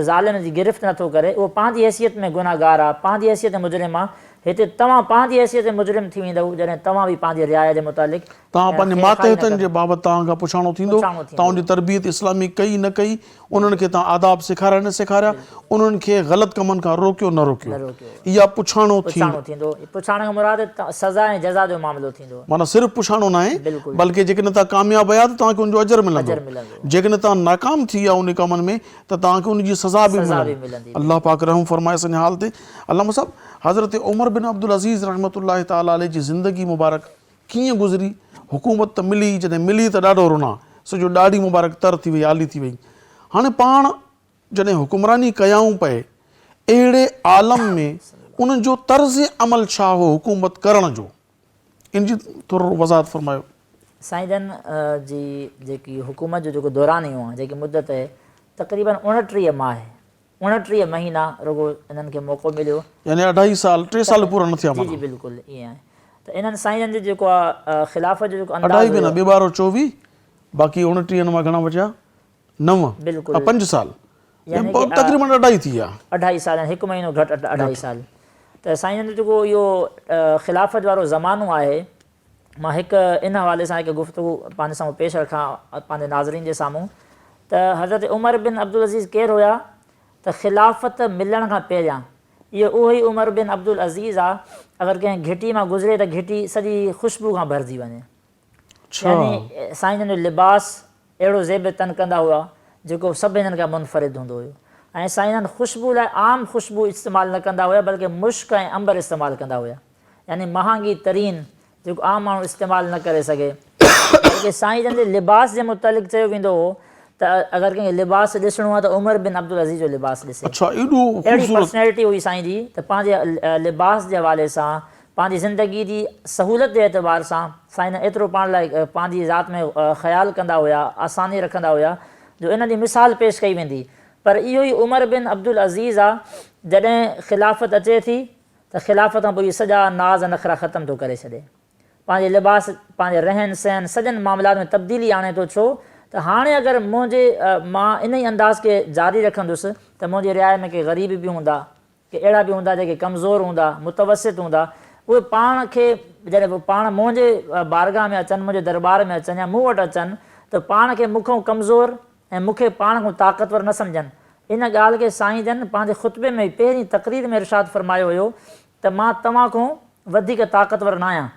ظالم جي گرفت نه ٿو ڪري، اهو پنهنجي حيثيت ۾ گنهگار آ، پنهنجي حيثيت ۾ مجرم آ، هتي توهان پنهنجي حيثيت ۾ مجرم ٿي ويندؤ جڏهن توهان به پنهنجي رعايا جي متعلق توهان پنهنجي خير خواهي نه ماتحتن ڪندا. جي بابت توهان کان پڇاڻو ٿيندو، پڇاڻو توهان ان ٿيندو. جي تربيت اسلامي ڪئي نه ڪئي، انهن کي توهان آداب سيکاريا نه سيکاريا، انهن کي غلط ڪمن کان روڪيو نه روڪيو، نه روڪيو. اها پڇاڻو پڇاڻو ٿيندو. ٿيندو. پڇاڻي کان مراد سزا ۽ جزا جو معاملو ٿيندو. معنيٰ صرف پڇاڻو ناهي، بلڪل. بلڪه جيڪڏهن توهان ڪامياب ويا ته توهان کي ان جو اجر ملندو، اجر ملندو. جيڪڏهن توهان ناڪام ٿي ويا انهي ڪمن ۾ ته توهان کي ان جي سزا به سزا به ملندي. ملندي. الله پاڪ رحم فرمائي اسان جي حال تي. علامه صاحب حضرت عمر بن عبدالعزيز رحمة الله تعالٰي عليه جي زندگي مبارڪ ڪيئن گذري؟ حڪومت ته ملي، جڏهن ملي ته ڏاڍو رنا، سو جو ڏاڙهي مبارڪ تر ٿي وئي، آلي ٿي وئي. هاڻي پاڻ جڏهن حڪمراني ڪيائون پئي، اهڙي عالم ۾ انهن جو طرز عمل ڇا هو حڪومت ڪرڻ جو؟ ان جي ٿورو وضاحت فرمايو. سائين جن جي جيڪي حڪومت جو جيڪو دورانيو آهي، جيڪي مدت آهي، تقريباً 29 ماهه 29 مهينا رڳو انهن کي موقعو مليو. يعني اڍائي سال، ٽي سال پورا نه ٿيا جي جي معنيٰ. بلڪل ائين آهي ته انهن سائين جن جو جيڪو آهي خلافت جو جيڪو انداز اڍائي به نه، هيو. ٻه ٻارهن 24، باقي اڻٽيهن مان گهڻا بچيا؟ نو، بلڪل. پنج سال، يعني ڪي تقريبن اڍائي ٿي ويا. اڍائي سال يعني هڪ مهينو گهٽ اڍائي سال ته سائين جن جو جيڪو اهو خلافت وارو زمانو آهي مان هڪ ان حوالي سان هڪ گفتگو پنهنجي سامهون پيش رکان پنهنجي ناظرين جي سامهون ته حضرت عمر بن عبدالعزيز ڪير هيا ته خلافت ملڻ کان پهريان اهو اهو ئي عمر بن عبدالعزيز آ اگر ڪنهن گهٽي مان گذري ته گهٽي سڄي خوشبو کان ڀرجي وڃي يعني سائين جن جو لباس اهڙو زيب تن ڪندا هئا جيڪو سڀ هنن کان منفرد هوندو هيو ۽ سائين جن خوشبو لاء عام خوشبو استعمال نه ڪندا هيا بلڪه مشڪ ۽ عنبر استعمال ڪندا هيا يعني مهانگي ترين جيڪو عام ماڻهو استعمال نه ڪري سگهي. بلڪه سائين جن جي لباس جي متعلق چيو ويندو هو ته اگر ڪنهن کي لباس ڏسڻو آهي ته عمر بن عبدالعزيز جو لباس ڏسي. اڇا ايڏو اهڙي خوبصورت. پرسنالٽي هئي سائين جي ته پنهنجي لباس جي حوالي سان پنهنجي زندگي جي سهولت جي اعتبار سان سائين جن ايترو پاڻ لاء پنهنجي ذات ۾ خيال ڪندا هيا آساني رکندا هيا جو ان جي مثال پيش ڪئي ويندي پر اهو ئي عمر بن عبدالعزيز آ جڏهن خلافت اچي ٿي ته خلافت کان پوء اهي سڄا ناز نخرا ختم ٿو ڪري ڇڏي. پنهنجي لباس، پنهنجي رهن سهن، سڄن معاملات ۾ تبديلي آڻي ٿو ڇو ته هاڻي اگر منهنجي مان انهي انداز کي جاري رکندس ته منهنجي رعايا ۾ ڪي غريب به هوندا، ڪي اهڙا به هوندا جيڪي ڪمزور هوندا، متوسط هوندا، اهي پاڻ کي جڏهن پاڻ منهنجي بارگاهه ۾ اچن، منهنجي درٻار ۾ اچن يا مون وٽ اچن ته پاڻ کي مون کان ڪمزور ۽ مون کي پاڻ کان طاقتور نه سمجهن. ان ڳالهه کي سائين جن پنهنجي خطبي ۾ پهرين تقرير ۾ ارشاد فرمايو هيو ته مان توهان کان وڌيڪ طاقتور ناهيان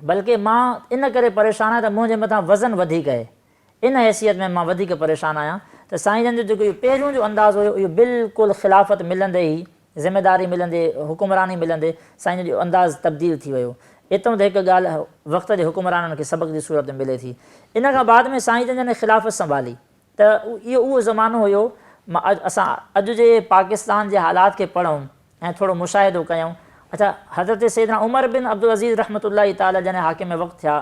بلڪه مان ان ڪري پريشان آهيان ته منهنجي مٿان وزن وڌيڪ اهي. ان حيثيت ۾ مان وڌيڪ پريشان آهيان ته سائين جن جو جيڪو اهو پهريون جو انداز هيو اهو بلڪل خلافت ملندي ئي ذميداري ملندي حڪمراني ملندي سائين جن جو انداز تبديل ٿي ويو. اتئون ته هڪ ڳالهه وقت جي حڪمرانن کي سبق جي صورت ۾ ملي ٿي. ان کان بعد ۾ سائين جن جڏهن خلافت سنڀالي ته اهو اهو زمانو هيو اسان اڄ جي پاڪستان جي حالات کي پڙهون ۽ ٿورو مشاهدو ڪيون اڇا حضرت سيدنا عمر بن عبدالعزيز رحمة الله تعالٰي جڏهن حاڪم وقت ٿيا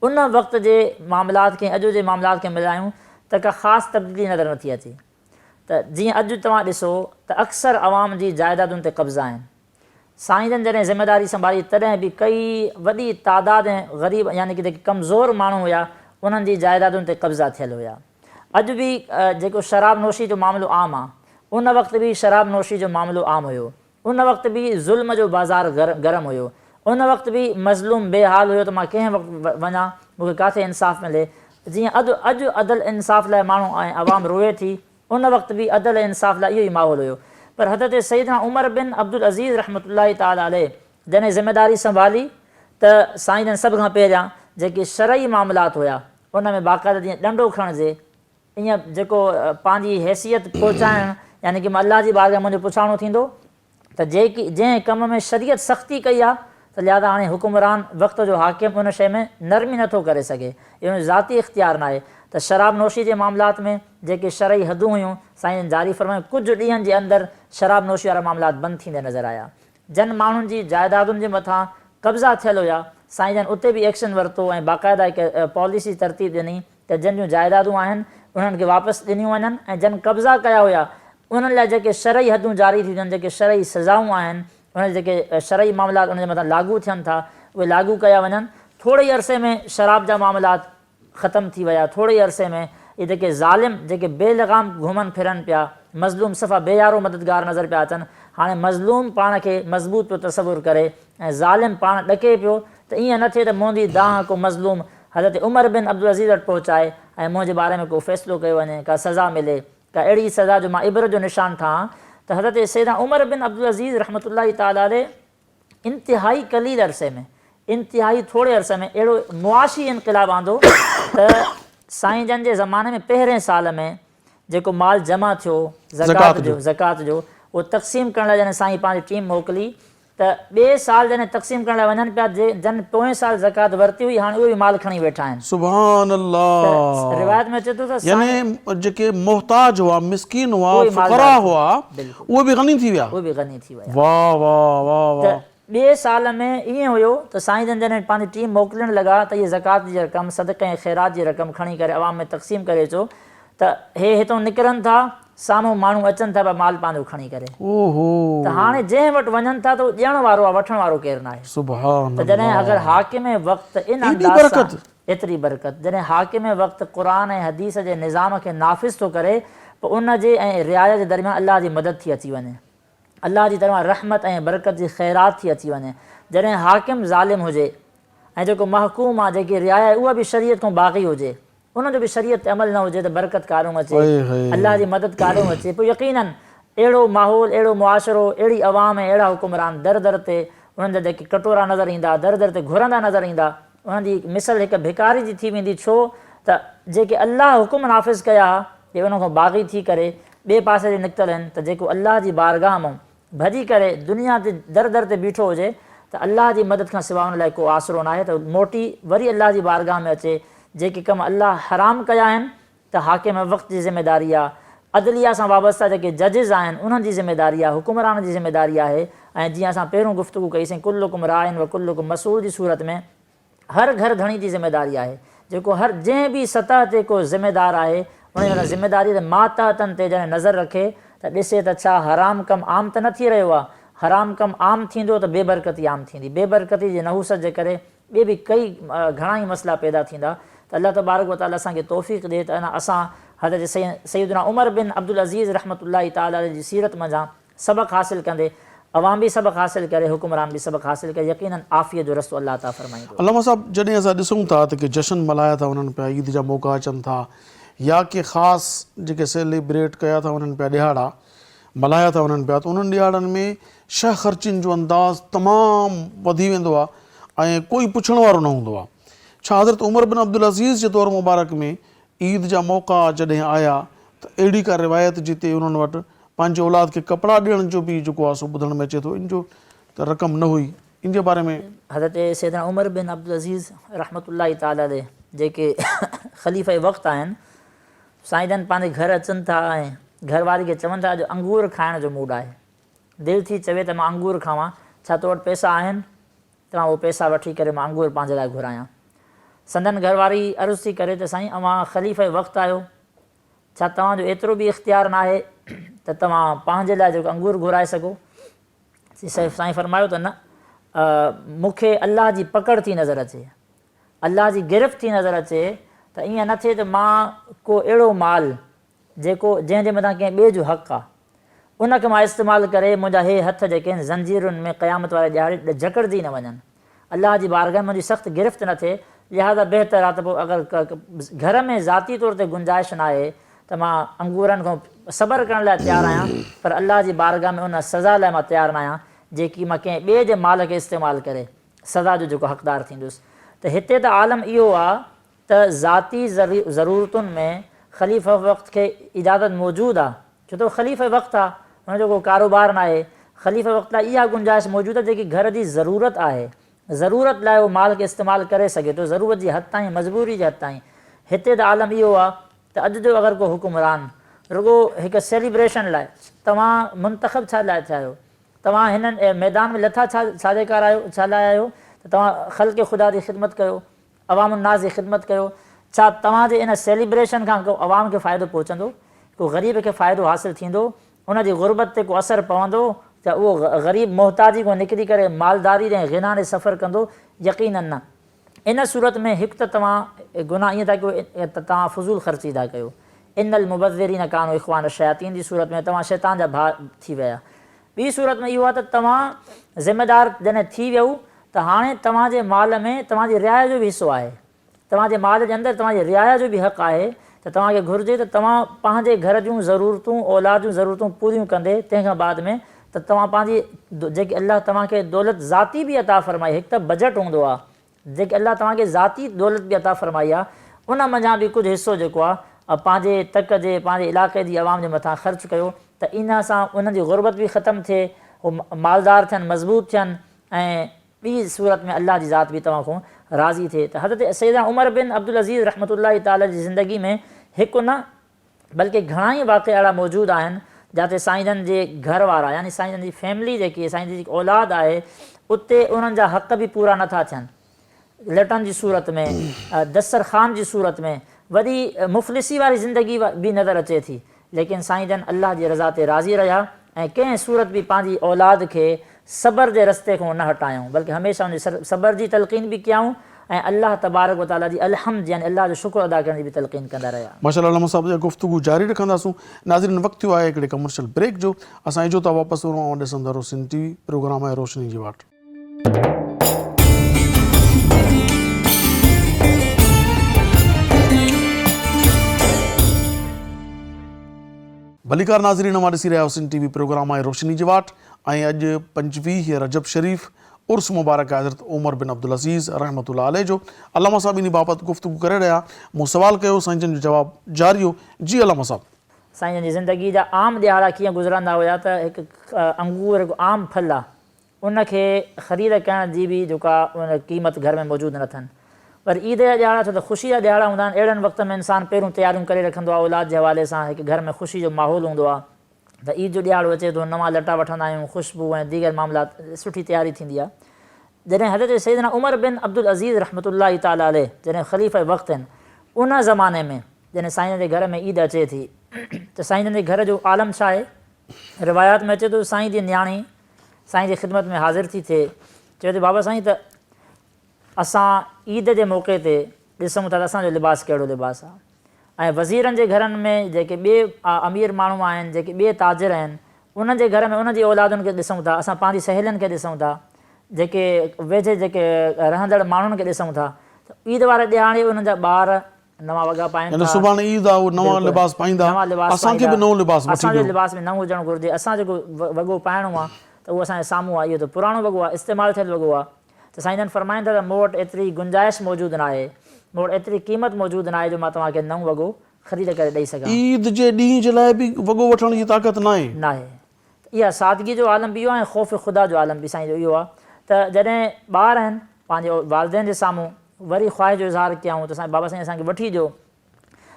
ان وقت جي معاملات کي ۽ اڄ جي معاملات کي ملايون ته ڪا خاص تبديلي نظر نٿي اچي. ته جيئن اڄ توهان ڏسو ته اڪثر عوام جي جائدادن تي قبضا آهن. سائين جن جڏهن ذميداري سنڀالي تڏهن به ڪئي وڏي تعداد ۽ غريب يعني ڪي جيڪي ڪمزور ماڻهو هيا انهن جي جائدادن تي قبضا ٿيل هيا. اڄ به جيڪو شراب نوشي جو معاملو عام آ ان وقت به شراب نوشي جو معاملو عام هيو. ان وقت به ظلم جو بازار گرم هيو. ان وقت به مظلوم بي حال هيو ته مان ڪنهن وقت وڃان مون کي ڪاٿي انصاف ملي. جيئن اڄ اڄ عدل انصاف لاء ماڻهو ۽ عوام روئي ٿي ان وقت به عدل ۽ انصاف لاء اهو ئي ماحول هيو. پر حضرت سيدنا عمر بن عبدالعزيز رحمة الله تعالٰي عليه جڏهن ذميداري سنڀالي ته سائين جن سڀ کان پهريان جيڪي شرعي معاملات هيا ان ۾ باقاعده جيئن ڏنڊو کڻجي ائين جيڪو پنهنجي حيثيت پهچائڻ يعني ڪي الله جي بارگاهه منهنجو پڇاڻو ٿيندو ته جيڪي جنهن ڪم ۾ شريعت سختي ڪئي آهي ته لهذا هاڻي حڪمران وقت جو حاڪم ان شيء ۾ نرمي نٿو ڪري سگهي اهو ان جو ذاتي اختيار ناهي ته شراب نوشي جي معاملات ۾ جيڪي شرعي حدون هيون سائين جن جاري فرمايون ڪجهه ڏينهن جي اندر شراب نوشي وارا معاملات بند ٿيندي نظر آيا جن ماڻهن جي جائدادن جي مٿان قبضا ٿيل هيا سائين جن اتي به ايڪشن ورتو ۽ باقاعده هڪ پاليسي ترتيب ڏني ته جن جون جائدادون آهن انهن کي واپس ڏنيون وڃن ۽ جن قبضا ڪيا هيا انهن لاء جيڪي شرعي حدون جاري ٿيون ٿين جيڪي شرعي سزائون آهن انهن جا جيڪي شرعي معاملات انهن جي مٿان لاڳو ٿين ٿا اهي لاڳو ڪيا وڃن ٿوري ئي عرصي ۾ شراب جا معاملات ختم ٿي ويا ٿوري ئي عرصي ۾ اهي جيڪي ظالم جيڪي بي لغام گهمن ڦرن پيا مظلوم صفا بي يارو مددگار نظر پيا اچن هاڻي مظلوم پاڻ کي مضبوط پيو تصور ڪري ۽ ظالم پاڻ ڏڪي پيو ته ائين نه ٿئي ته منهنجي دانهن ڪو مظلوم حضرت عمر بن عبدالعزيز وٽ پهچائي ۽ منهنجي باري ۾ ڪو فيصلو ڪيو وڃي، ڪا سزا ملي، ڪا اهڙي سزا جو مان عبرت جو نشان ٺهان ته حضرت سيدنا عمر بن عبدالعزيز رحمة الله تعالٰي عليه انتهائي قليل عرصي ۾ انتهائي ٿوري عرصي ۾ اهڙو معاشي انقلاب آندو ته سائين جن جي زماني ۾ پهرين سال ۾ جيڪو مال جمع ٿيو زڪوات جو زڪوات جو اهو تقسيم ڪرڻ لاء جڏهن سائين پنهنجي ٽيم موڪلي ته ٻئي سال جڏهن تقسيم ڪرڻ لاء وڃن پيا جن پوئين سال زڪوات ورتي هئي هاڻي اهي به مال کڻي ويٺا آهن. سبحان الله ته روايت ۾ اچي ٿو ته يعني جيڪي محتاج هئا مسڪين هئا فقراء هئا اهي به غني ٿي ويا. اهي به غني ٿي ويا. واه واه واه واه. ته ٻئي سال ۾ ائين هيو ته سائين جن جڏهن پنهنجي ٽيم موڪلڻ لڳا ته اهي زڪوات جي رقم صدقي ۽ خيرات جي رقم کڻي ڪري عوام ۾ تقسيم ڪري اچو ته هي هتون نڪرن ٿا سامهون ماڻهو اچن ٿا پيا مال پنهنجو کڻي ڪري ته هاڻي جنهن وٽ وڃن ٿا ته اهو ڏيڻ وارو آهي وٺڻ وارو ڪير ناهي ته جڏهن اگر حاڪم وقت ان انداز سان ايتري برڪت جڏهن حاڪم وقت قرآن ۽ حديث جي نظام کي نافذ ٿو ڪري پوء ان جي ۽ رعايا جي درميان الله جي مدد ٿي اچي وڃي الله جي طرفان رحمت ۽ برڪت جي خيرات ٿي اچي وڃي جڏهن حاڪم ظالم هجي ۽ جيڪو محڪوم آهي جيڪي رعايا آهي اها به شريعت کان باغي هجي ان جو به شريعت تي عمل نه هجي ته برڪت ڪارون اچي، الله جي مدد ڪارون اچي، پوء يقيناً اهڙو ماحول، اهڙو معاشرو، اهڙي عوام ۽ اهڙا حڪمران در در تي انهن جا جيڪي ڪٽورا نظر ايندا، در در تي گهرندا نظر ايندا، انهن جي مثل هڪ ڀڪاري جي ٿي ويندي، ڇو ته جيڪي الله حڪم نافذ ڪيا ها، جي انهن کان باغي ٿي ڪري ٻئي پاسي ڏي نڪتل آهن ته جيڪو الله جي بارگاهه مان ڀڄي ڪري دنيا تي در در تي بيٺو هجي ته الله جي مدد کان سواء ان لاء ڪو آسرو ناهي ته موٽي وري الله جي بارگاهه ۾ اچي جيڪي ڪم الله حرام ڪيا آهن ته حاڪم وقت جي ذميداري آ عدليه سان وابسته جيڪي ججز آهن انهن جي ذميداري آ حڪمران جي ذميداري آهي ۽ جيئن اسان پهريون گفتگو ڪئي سين ڪلڪم راع و ڪلڪم مسئول جي صورت ۾ هر گهر ڌڻي جي ذميداري آهي جيڪو هر جنهن به سطح تي ڪو ذميدار آهي ان جي مٿان ذميداري ته ماتحتن تي جڏهن نظر رکي ته ڏسي ته ڇا حرام ڪم عام ته نه ٿي رهيو آهي حرام ڪم عام ٿيندو ته بي برڪتي عام ٿيندي بي برڪتي جي نحوست جي ڪري ٻي به ڪئي گهڻا ئي مسئلا پيدا ٿيندا ته الله تبارڪ وتعالي اسان کي توفيق ڏي ته اسان حضرت سيدنا عمر بن عبدالعزيز رحمة الله تعالي عليه جي سيرت منجهان سبق حاصل ڪندي عوام به سبق حاصل ڪري حڪمران به سبق حاصل ڪري يقيناً عافيت جو رستو الله عطا فرمائيندو. علامه صاحب جڏهن اسان ڏسون ٿا ته ڪي جشن ملهايا ٿا وڃن پيا عيد جا موقعا اچن ٿا يا ڪي خاص جيڪي سيليبريٽ ڪيا ٿا وڃن پيا ڏهاڙا ملهايا ٿا وڃن پيا ته انهن ڏهاڙن ۾ شهه خرچين جو انداز تمام وڌي ويندو آهي ۽ ڪوئي پڇڻ وارو نه هوندو آهي ڇا حضرت عمر بن عبدالعزيز جي دور مبارڪ ۾ عيد جا موقعا جڏهن آيا ته اهڙي ڪا روايت جتي انهن وٽ پنهنجي اولاد کي ڪپڙا ڏيڻ جو به جيڪو آهي سو ٻڌڻ ۾ اچي ٿو ان جو ته رقم نه هئي ان جي باري ۾. حضرت سيدنا عمر بن عبدالعزيز رحمة الله تعالٰي عليه جيڪي خليفه وقت آهن سائين جن پنهنجي گهر اچن ٿا ۽ گهر واري کي چون ٿا اڄ انگور کائڻ جو موڊ آهي دل ٿي چوي ته مان انگور کاوان ڇا تو وٽ پئسا آهن؟ توهان اهي پئسا وٺي ڪري مان انگور پنهنجي لاء گهرايان. سندن گهر واري عرض ٿي ڪري ته سائين اوهان خليفه وقت آهيو. ڇا توهان جو ايترو به اختيار ناهي ته توهان پنهنجي لاء جيڪو انگور گهرائي سگهو؟ سائين فرمايو ته نه، مون کي الله جي پڪڙ ٿي نظر اچي، الله جي گرفت ٿي نظر اچي ته ائين نه ٿئي ته مان ڪو اهڙو مال جيڪو جنهن جي مٿان ڪنهن ٻئي جو حق آ، ان کي مان استعمال ڪري منهنجا هي هٿ جيڪي آهن زنجيرن ۾ قيامت واري ڏهاڙي جڪڙجي نه وڃن، الله جي بارگاهه ۾ منهنجي سخت گرفت نه ٿئي، لهٰذا بهتر آ ته پوء اگر گهر ۾ ذاتي طور تي گنجائش ناهي ته مان انگورن کان صبر ڪرڻ لاء تيار آهيان پر الله جي بارگاهه ۾ ان سزا لاء مان تيار ناهيان جيڪي مان ڪنهن ٻئي جي مال کي استعمال ڪري سزا جو جيڪو حقدار ٿيندس ته هتي ته عالم اهو آ ته ذاتي ضرورتن ۾ خليفه وقت کي اجازت موجود آ ڇو ته هو خليفه وقت آ هن جو ڪو ڪاروبار ناهي خليفه وقت لاء اها گنجائش موجود آ جيڪي گهر جي ضرورت آهي ضرورت لاء هو مال کي استعمال ڪري سگهي ٿو ضرورت جي حد تائين مجبوري جي حد تائين هتي ته عالم اهو آ ته اڄ جو اگر ڪو حڪمران رڳو هڪ سيليبريشن لاء توهان منتخب ڇا لاء ٿيا آهيو توهان هن ميدان ۾ لٿا ڇا ڇا جي ڪار آهيو ڇا لاء آهيو ته توهان خلق خدا جي خدمت ڪيو عوام الناس جي خدمت ڪيو، ڇا توهان جي ان سيليبريشن کان ڪو عوام کي فائدو پهچندو؟ ڪو غريب کي فائدو حاصل ٿيندو؟ ان جي غربت تي ڪو اثر پوندو؟ ڇا اهو غريب محتاجي کان نڪري ڪري مالداري ۽ غنا ڏي سفر ڪندو؟ يقيناً نه. ان صورت ۾ هڪ ته توهان گناهه ائين ٿا ڪيو ته توهان فضول خرچي ٿا ڪيو. ان المبذرين ڪانوا اخوان الشياطين جي صورت ۾ توهان شيطان جا ڀاء ٿي ويا. ٻي صورت ۾ اهو آهي ته توهان ذميدار جڏهن ٿي ويئو ته هاڻي توهان جي مال ۾ توهان جي رعايا جو به حصو آهي. توهان جي مال جي اندر توهان جي رعايا جو به حق آهي ته توهان کي گهرجي ته توهان پنهنجي گهر جون ضرورتون، اولاد جون ضرورتون پوريون ڪندي تنهن کان بعد ۾ ته توهان پنهنجي جيڪي الله توهان کي دولت ذاتي به عطا فرمائي هڪ ته بجٽ هوندو آهي جيڪي الله توهان کي ذاتي دولت به عطا فرمائي آهي، ان منجهان به ڪجهه حصو جيڪو آهي پنهنجي تڪ جي، پنهنجي علائقي جي عوام جي مٿان خرچ ڪيو ته ان سان انهن جي غربت به ختم ٿئي، هو مالدار ٿين، مضبوط ٿين ۽ ٻي صورت ۾ الله جي ذات به توهان کان راضي ٿئي ته حضرت سيدنا عمر بن عبدالعزيز رحمة الله تعالٰي جي زندگي ۾ هڪ نه بلڪه گهڻا ئي واقعا اهڙا موجود آهن جاتي سائين جن جي گهر وارا يعني سائين جن جي فيملي جيڪي سائين جن جي اولاد آهي اتي انهن جا حق به پورا نه ٿا ٿين لٽن جي صورت ۾ دسترخوان جي صورت ۾ وڏي مفلسي واري زندگي به نظر اچي ٿي ليڪن سائين جن الله جي رضا تي راضي رهيا ۽ ڪنهن صورت به پنهنجي اولاد کي صبر جي رستي کان نه هٽايائون بلڪه هميشه ان جي صبر جي تلقين به ڪيائون ۽ الله تبارڪ و تعاليٰ جي الحمد يعني الله جو شڪر ادا ڪرڻ جي به تلقين ڪندا رهيا. ماشاء الله علامه صاحب جا گفتگو جاري رکنداسون ناظرين وقت ٿيو آهي هڪڙي ڪمرشل بريڪ جو اسان اجهو ٿا واپس ورون اوهان ڏسندا رهو سنڌ ٽي وي پروگرام آهي روشني جي واٽ. ڀليڪار ناظرين اوهان ڏسي رهيا آهيو سنڌ ٽي وي پروگرام آهي روشني جي واٽ ۽ اڄ 25 رجب شريف عرس مبارڪ آهي حضرت عمر بن عبدالعزيز رحمة الله عليه جو علامه صاحب انهي بابت گفتگو ڪري رهيا مون سوال ڪيو سائين جن جو جواب جاري هو جي علامه صاحب. سائين جن جي زندگي جا عام ڏهاڙا ڪيئن گذرندا هيا ته هڪ انگور هڪ عام ڦل آ ان کي خريد ڪرڻ جي به جيڪا ان قيمت گهر ۾ موجود نه اٿن. پر عيد جا ڏهاڙا ڇو ته خوشي جا ڏهاڙا هوندا آهن اهڙن وقت ۾ انسان پهريون تياريون ڪري رکندو آهي اولاد جي حوالي سان هڪ گهر ۾ خوشي جو ماحول هوندو آهي ته عيد جو ڏهاڙو اچي ٿو نوان لٽا وٺندا آهيون خوشبو ۽ ديگر معاملات سٺي تياري ٿيندي آهي جڏهن حضرت سيدنا عمر بن عبدالعزيز رحمة الله تعالٰي عليه جڏهن خليفه وقت آهن ان زماني ۾ جڏهن سائين جي گهر ۾ عيد اچي ٿي ته سائين جي گهر جو عالم ڇا آهي روايات ۾ اچي ٿو سائين جي نياڻي سائين جي خدمت ۾ حاضر ٿي ٿئي، چوي ٿي بابا سائين ته اسان عيد جي موقعي تي ڏسون ٿا ته اسان جو لباس ڪهڙو لباس آهي ۽ وزيرن جي گهرن ۾ جيڪي ٻئي امير ماڻهو آهن جيڪي ٻئي تاجر آهن انهن جي گهر ۾ انهن جي اولادن کي ڏسون ٿا اسان پنهنجي سهيلين کي ڏسون ٿا جيڪي ويجهي جيڪي رهندڙ ماڻهن کي ڏسون ٿا ته عيد واري ڏهاڙي انهن جا ٻار نوان وڳا پائين يعني ٿا. سڀاڻي عيد آ اهي نوان بلڪل لباس پائيندا نوان لباس اسان کي پائيندا به نئون لباس وٺي اسان جو ڏيو. لباس به نئون هجڻ گهرجي اسان جيڪو وڳو پائڻو آ ته اهو اسان جي سامهون آ اهو ته پراڻو وڳو آ استعمال ٿيل وڳو آ ته سائين جن فرمائن ٿا ته مون وٽ ايتري گنجائش موجود ناهي مون وٽ ايتري قيمت موجود ناهي جو مان توهان کي نئون وڳو خريد ڪري ڏئي سگهان. عيد جي ڏينهن جي لاء به وڳو وٺڻ جي طاقت ناهي. ناهي ته اها سادگي جو عالم به اهو آهي ۽ خوف خدا جو عالم به سائين جو اهو آهي ته جڏهن ٻار آهن پنهنجي والدين جي سامهون وري خواهش جو اظهار ڪيائون ته سائين بابا سائين اسان کي وٺي ڏيو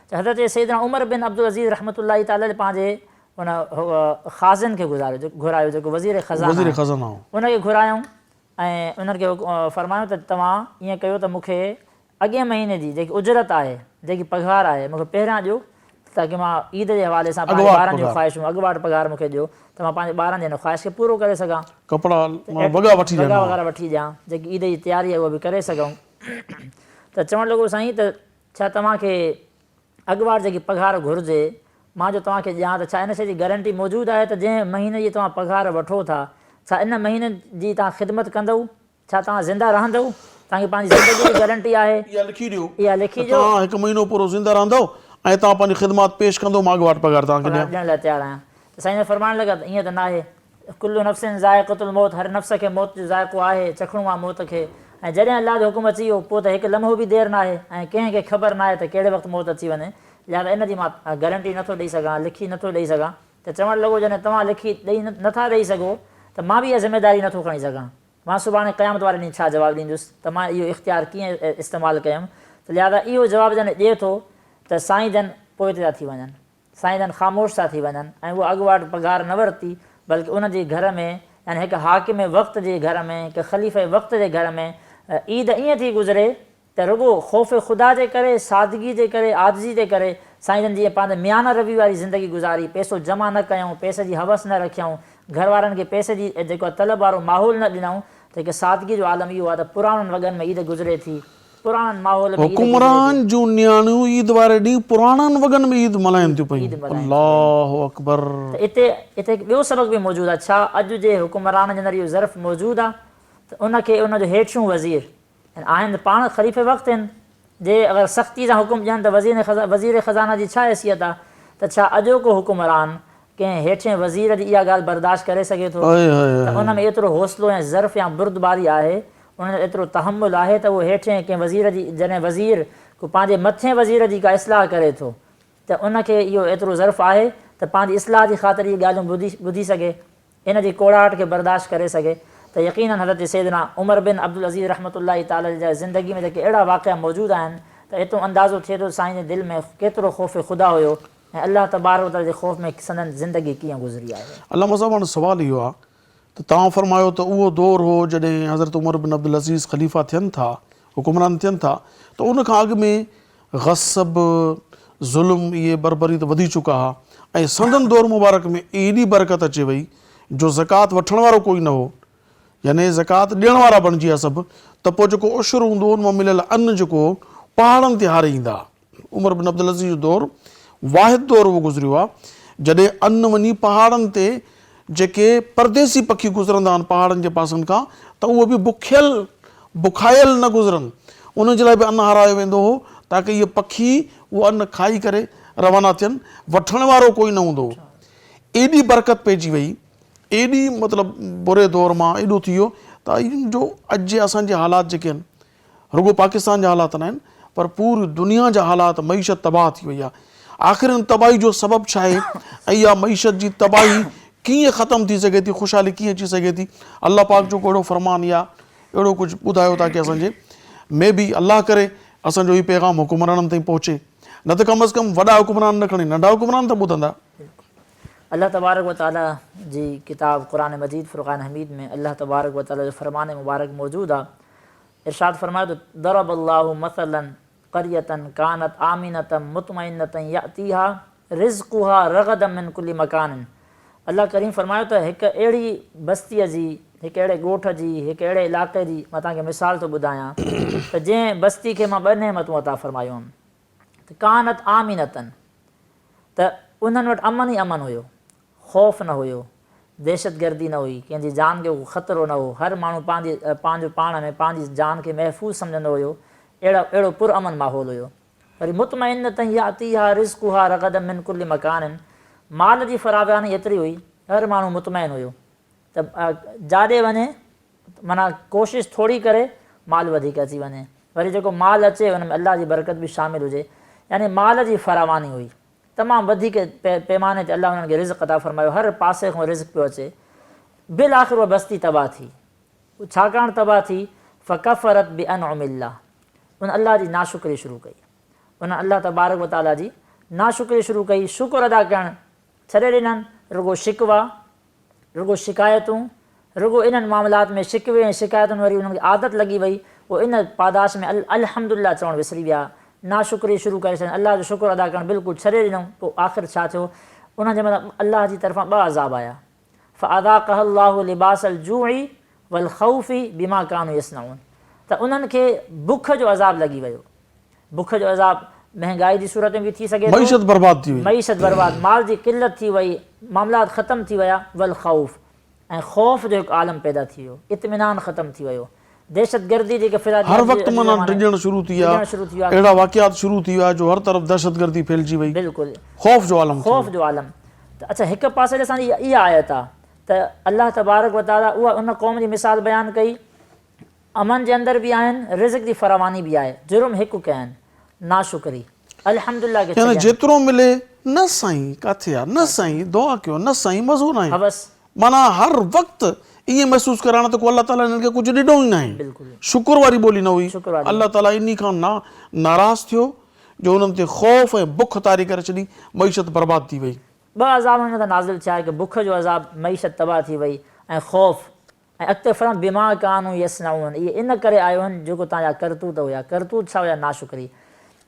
ته حضرت سيدنا عمر بن عبدالعزيز رحمة الله تعالٰي عليه پنهنجي ان خازن کي گذاريو گهرايو جيڪو وزير خزانه وزير خزانه هو. ان کي گهرايائون ۽ انهن کي فرمايو ته توهان ائين ڪيو ته مون کي اڳئين مهيني جي جيڪي اجرت آهي، جيڪي پگهار آهي، مون کي پهريان ڏيو، تاڪه مان عيد جي حوالي سان پنهنجي ٻارن جون خواهشون اڳواٽ پگهار مون کي ڏيو ته مان پنهنجي ٻارن جي هن خواهش کي پورو ڪري سگهان. ڪپڙا وڳا وٺي ڏيان. وڳا وغيره وٺي ڏيان جيڪي عيد جي تياري آهي اها به ڪري سگهون. ته چوڻ لڳو سائين ته ڇا توهان کي اڳواٽ جيڪي پگهار گهرجي مان جو توهان کي ڏيان ته ڇا ان شيء جي گارنٽي موجود آهي ته جنهن مهيني جي توهان پگهار وٺو ٿا ڇا ان مهيني جي توهان خدمت ڪندؤ؟ ڇا توهان زنده رهندؤ؟ توهان کي پنهنجي زندگيء جي گارنٽي آهي؟ اها لکي ڏيو اها لکي ته ڏيو. توهان هڪ مهينو پورو زنده رهندؤ ۽ توهان پنهنجي خدمات پيش ڪندؤ، مان اڳواٽ پگهار توهان کي پگهار ڏيان. ڏيڻ لاء تيار آهيان. ته سائين جن فرمائڻ لڳا ته ائين ته ناهي. ڪل نفس ذائقة الموت هر نفس کي موت جو ذائقو آهي، چکڻو آهي موت کي ۽ جڏهن الله جو حڪم اچي ويو پوء ته هڪ لمحو به دير ناهي ۽ ڪنهن کي خبر ناهي ته ڪهڙي وقت موت اچي وڃي، لهذا ان جي مان گارنٽي نٿو ڏئي سگهان، لکي نٿو ڏئي سگهان. ته چوڻ لڳو جڏهن توهان لکي ڏئي نٿا ڏئي سگهو ته مان به اها ذميداري نٿو کڻي سگهان. مان سڀاڻي قيامت واري ڏينهن ڇا جواب ڏيندس ته مان اهو اختيار ڪيئن استعمال ڪيم ته لهذا اهو جواب جڏهن ڏئي ٿو ته سائين جن پوئتي ٿا ٿي وڃن، سائين جن خاموش ٿا ٿي وڃن ۽ اها اڳواٽ پگهار نه ورتي بلڪ ان جي گهر ۾ يعني هڪ حاڪم وقت جي گهر ۾ هڪ خليفي وقت جي گهر ۾ عيد ائين ٿي گذري ته رڳو خوف خدا جي ڪري، سادگي جي ڪري، عاجزي جي ڪري، سائين جن جيئن پنهنجي ميانه روي واري زندگي گذاري، پئسو جمع نه ڪيائون، پئسي جي هوس نه رکيائون، گهر وارن کي پئسي جي جيڪو آهي طلب وارو ماحول نه ڏنائون ته هڪ سادگي جو عالم اهو آهي ته پراڻن وڳن ۾ عيد گذري ٿي، پراڻن ماحول ۾ عيد گذري ٿي. حڪمران جون نياڻيون عيد واري ڏينهن پراڻن وڳن ۾ عيد ملهائين ٿيون پيون. عيد ملهائين ٿيون پيون. الله اڪبر. ته اتي اتي هڪ ٻيو سبق به موجود آهي، ڇا اڄ جي حڪمرانن جي اندر اهو ظرف موجود آهي ته ان کي ان جو هيٺيون وزير ۽ آهن ته پاڻ خليفي وقت آهن، جي اگر سختيء سان حڪم ڏين ته وزير خزانه جي ڇا حيثيت آهي ته ڇا اڄوڪو حڪمران ڪنهن هيٺين وزير جي اها ڳالهه برداشت ڪري سگهي ٿو ته ان ۾ ايترو حوصلو ۽ ظرف يا بردباري آهي، ان جو ايترو تحمل آهي ته اهو هيٺين ڪنهن وزير جي جڏهن وزير ڪو پنهنجي مٿين وزير جي ڪا اصلاح ڪري ٿو ته ان کي اهو ايترو ظرف آهي ته پنهنجي اصلاح جي خاطر اهي ڳالهيون ٻڌي سگهي. ان جي ڪوڙاهٽ کي برداشت ڪري سگهي ته يقيناً حضرت سيدنا عمر بن عبدالعزيز رحمة الله تعالٰي عليه جا زندگي ۾ جيڪي اهڙا واقعا موجود آهن ته اتون اندازو ٿئي ٿو ته سائين جي دل ۾ ڪيترو خوف خدا هيو ۽ الله تبارڪ وتعالٰي جي خوف ۾ سندن زندگي ڪيئن گذري آهي. علامه صاحب هاڻي سوال اهو آهي ته توهان فرمايو ته اهو دور هو جڏهن حضرت عمر بن عبدالعزيز خليفا ٿين ٿا حڪمران ٿين ٿا ته ان کان اڳ ۾ غصب، ظلم اهي بربريت وڌي چڪا ها ۽ سندن دور مبارڪ ۾ ايڏي برڪت اچي وئي جو زڪوات وٺڻ وارو ڪوئي نه هو يعني زڪوات ڏيڻ وارا بڻجي ويا سڀ ته پوء جيڪو عشر هوندو هو ان مان مليل ان جيڪو هو پهاڙن تي هاري ايندا ها. عمر بن عبدالعزيز جو دور واحد دور اهو گذريو آهي جڏهن ان وڃي پهاڙن تي جيڪي پرديسي پکي گذرندا آهن پهاڙن جي پاسن کان ته اهي به بکيل بکايل نه گذرن انهن جي لاء به ان هارايو ويندو هو تاڪه اهي پکي اهو ان کائي ڪري روانا ٿين وٺڻ وارو ڪوئي نه هوندو هو ايڏي برڪت پئجي وئي ايڏي مطلب بري دور مان ايڏو ٿي ويو ته جو اڄ جي اسان جي حالات جيڪي آهن رڳو پاڪستان جا حالات ناهن پر پوري دنيا جا حالات معيشت تباهه ٿي وئي آهي آخر ان تباهي جو سبب ڇا آهي ۽ اها معيشت جي تباهي ڪيئن ختم ٿي سگهي ٿي خوشحالي ڪيئن اچي سگهي ٿي الله پاڪ جو ڪو اهڙو فرمان يا اهڙو ڪجهه ٻڌايو تاڪه اسان جي ۾ به الله ڪري اسان جو هي پيغام حڪمرانن تائين پهچي نه ته ڪم از ڪم وڏا حڪمران نه کڻي ننڍا حڪمران ته ٻڌندا. الله تبارڪ و تعالي جي ڪتاب قرآن مجيد فرقان حميد ۾ الله تبارڪ و تعالي جو فرمان مبارڪ موجود آهي ارشاد فرمايو ته ضرب الله مثلا قرية ڪانت آمنة مطمئنة ياتيها رزقها رغدا من ڪل مڪان الله ڪريم فرمايو ته هڪ اهڙي بستيء جي، هڪ اهڙي ڳوٺ جي، هڪ اهڙي علائقي جي مان توهان کي مثال ٿو ٻڌايان ته جنهن بستي کي مان ٻه نعمتون عطا فرمايون هئم ته ڪانت آمنة ته انهن وٽ امن ئي امن هيو خوف نه هيو، دهشتگردي نه هئي، ڪنهن جي جان کي ڪو خطرو نه هو، هر ماڻهو پنهنجي پنهنجو پاڻ ۾ پنهنجي جان کي محفوظ سمجهندو هيو، اهڙا اهڙو پر امن ماحول هيو. وري مطمئنة ياتيها رزقها رغدا من ڪل مڪان مال جي فراواني ايتري هئي، هر ماڻهو مطمئن هيو ته جاڏي وڃي معنيٰ ڪوشش ٿوري ڪري مال وڌيڪ اچي وڃي، وري جيڪو مال اچي ان ۾ الله جي برڪت به شامل هجي، يعني مال جي فراواني هئي. تمام وڌيڪ پيماني تي الله انهن کي رزق عطا فرمايو، هر پاسي کان رزق پيو اچي، بالآخر اها بستي تباهه ٿي، ڇاڪاڻ تباهه ٿي، فڪفرت بانعم الله، ان الله جي ناشڪري شروع ڪئي، انهن الله تبارڪ وتعاليٰ جي ناشڪري شروع ڪئي، شڪر ادا ڪرڻ ڇڏي ڏنن، رڳو شڪوا، رڳو شڪايتون، رڳو انهن معاملات ۾ شڪوي ۽ شڪايتن وري انهن کي عادت لڳي وئي، اهي ان پاداش ۾ الحمدلله چوڻ وسري ويا. ناشڪري شروع ڪري ڇڏيائون، الله جو شڪر ادا ڪرڻ بلڪل ڇڏي ڏنائون، پوء آخر ڇا ٿيو؟ انهن جي مٿان الله جي طرفان ٻه عذاب آيا، فاذاقها الله لباس الجوع والخوف بما ڪانوا يصنعون ته انهن کي بک جو عذاب لڳي ويو. بک جو عذاب مهنگائي جي صورت ۾ به ٿي سگهي ٿو. معيشت برباد ٿي وئي. معيشت برباد، مال جي قلت ٿي وئي، معاملات ختم ٿي ويا، والخوف ۽ خوف جو هڪ عالم پيدا ٿي ويو، اطمينان ختم ٿي ويو، دهشتگردي جيڪي ڦهلائي هر وقت معنيٰ ڊڄڻ شروع ٿي ويا، اهڙا واقعات شروع ٿي ويا جو هر طرف دهشتگردي ڦهلجي وئي، بلڪل خوف جو عالم ٿي ويو. خوف جو عالم ته اڇا هڪ پاسي ڏسان ته اها آيت آ ته الله تبارڪ وتعاليٰ اها ان قوم جي مثال بيان ڪئي، امن جي اندر به آهن، رزق جي فراواني به آهي، جرم هڪ ڪين، ناشڪري. الحمدلله کي يعني ڇڏين. جيترو ملي، نه سائين ڪاٿي آ، نه سائين دعا ڪيو، نه سائين مزو ناهي. هوس. معنيٰ هر وقت ائين محسوس ڪرائڻ ته ڪو الله تعاليٰ هنن کي ڪجهه ڏنو ئي ناهي. بلڪل. شڪر واري ٻولي نه هئي. شڪر واري. الله تعاليٰ انهي کان ناراض ٿيو جو انهن تي خوف ۽ بک طاري ڪري ڇڏي، معيشت برباد ٿي وئي. ٻه عذاب انهن مٿان نازل ٿيا، هڪ بک جو عذاب، معيشت تباهه ٿي وئي ۽ خوف. ۽ اڳتي فرمايو، بما ڪانوا يصنعون اهي ان ڪري آيو آهن جيڪو توهان جا ڪرتوت هيا، ڪرتوت ڇا هيا؟ ناشڪري.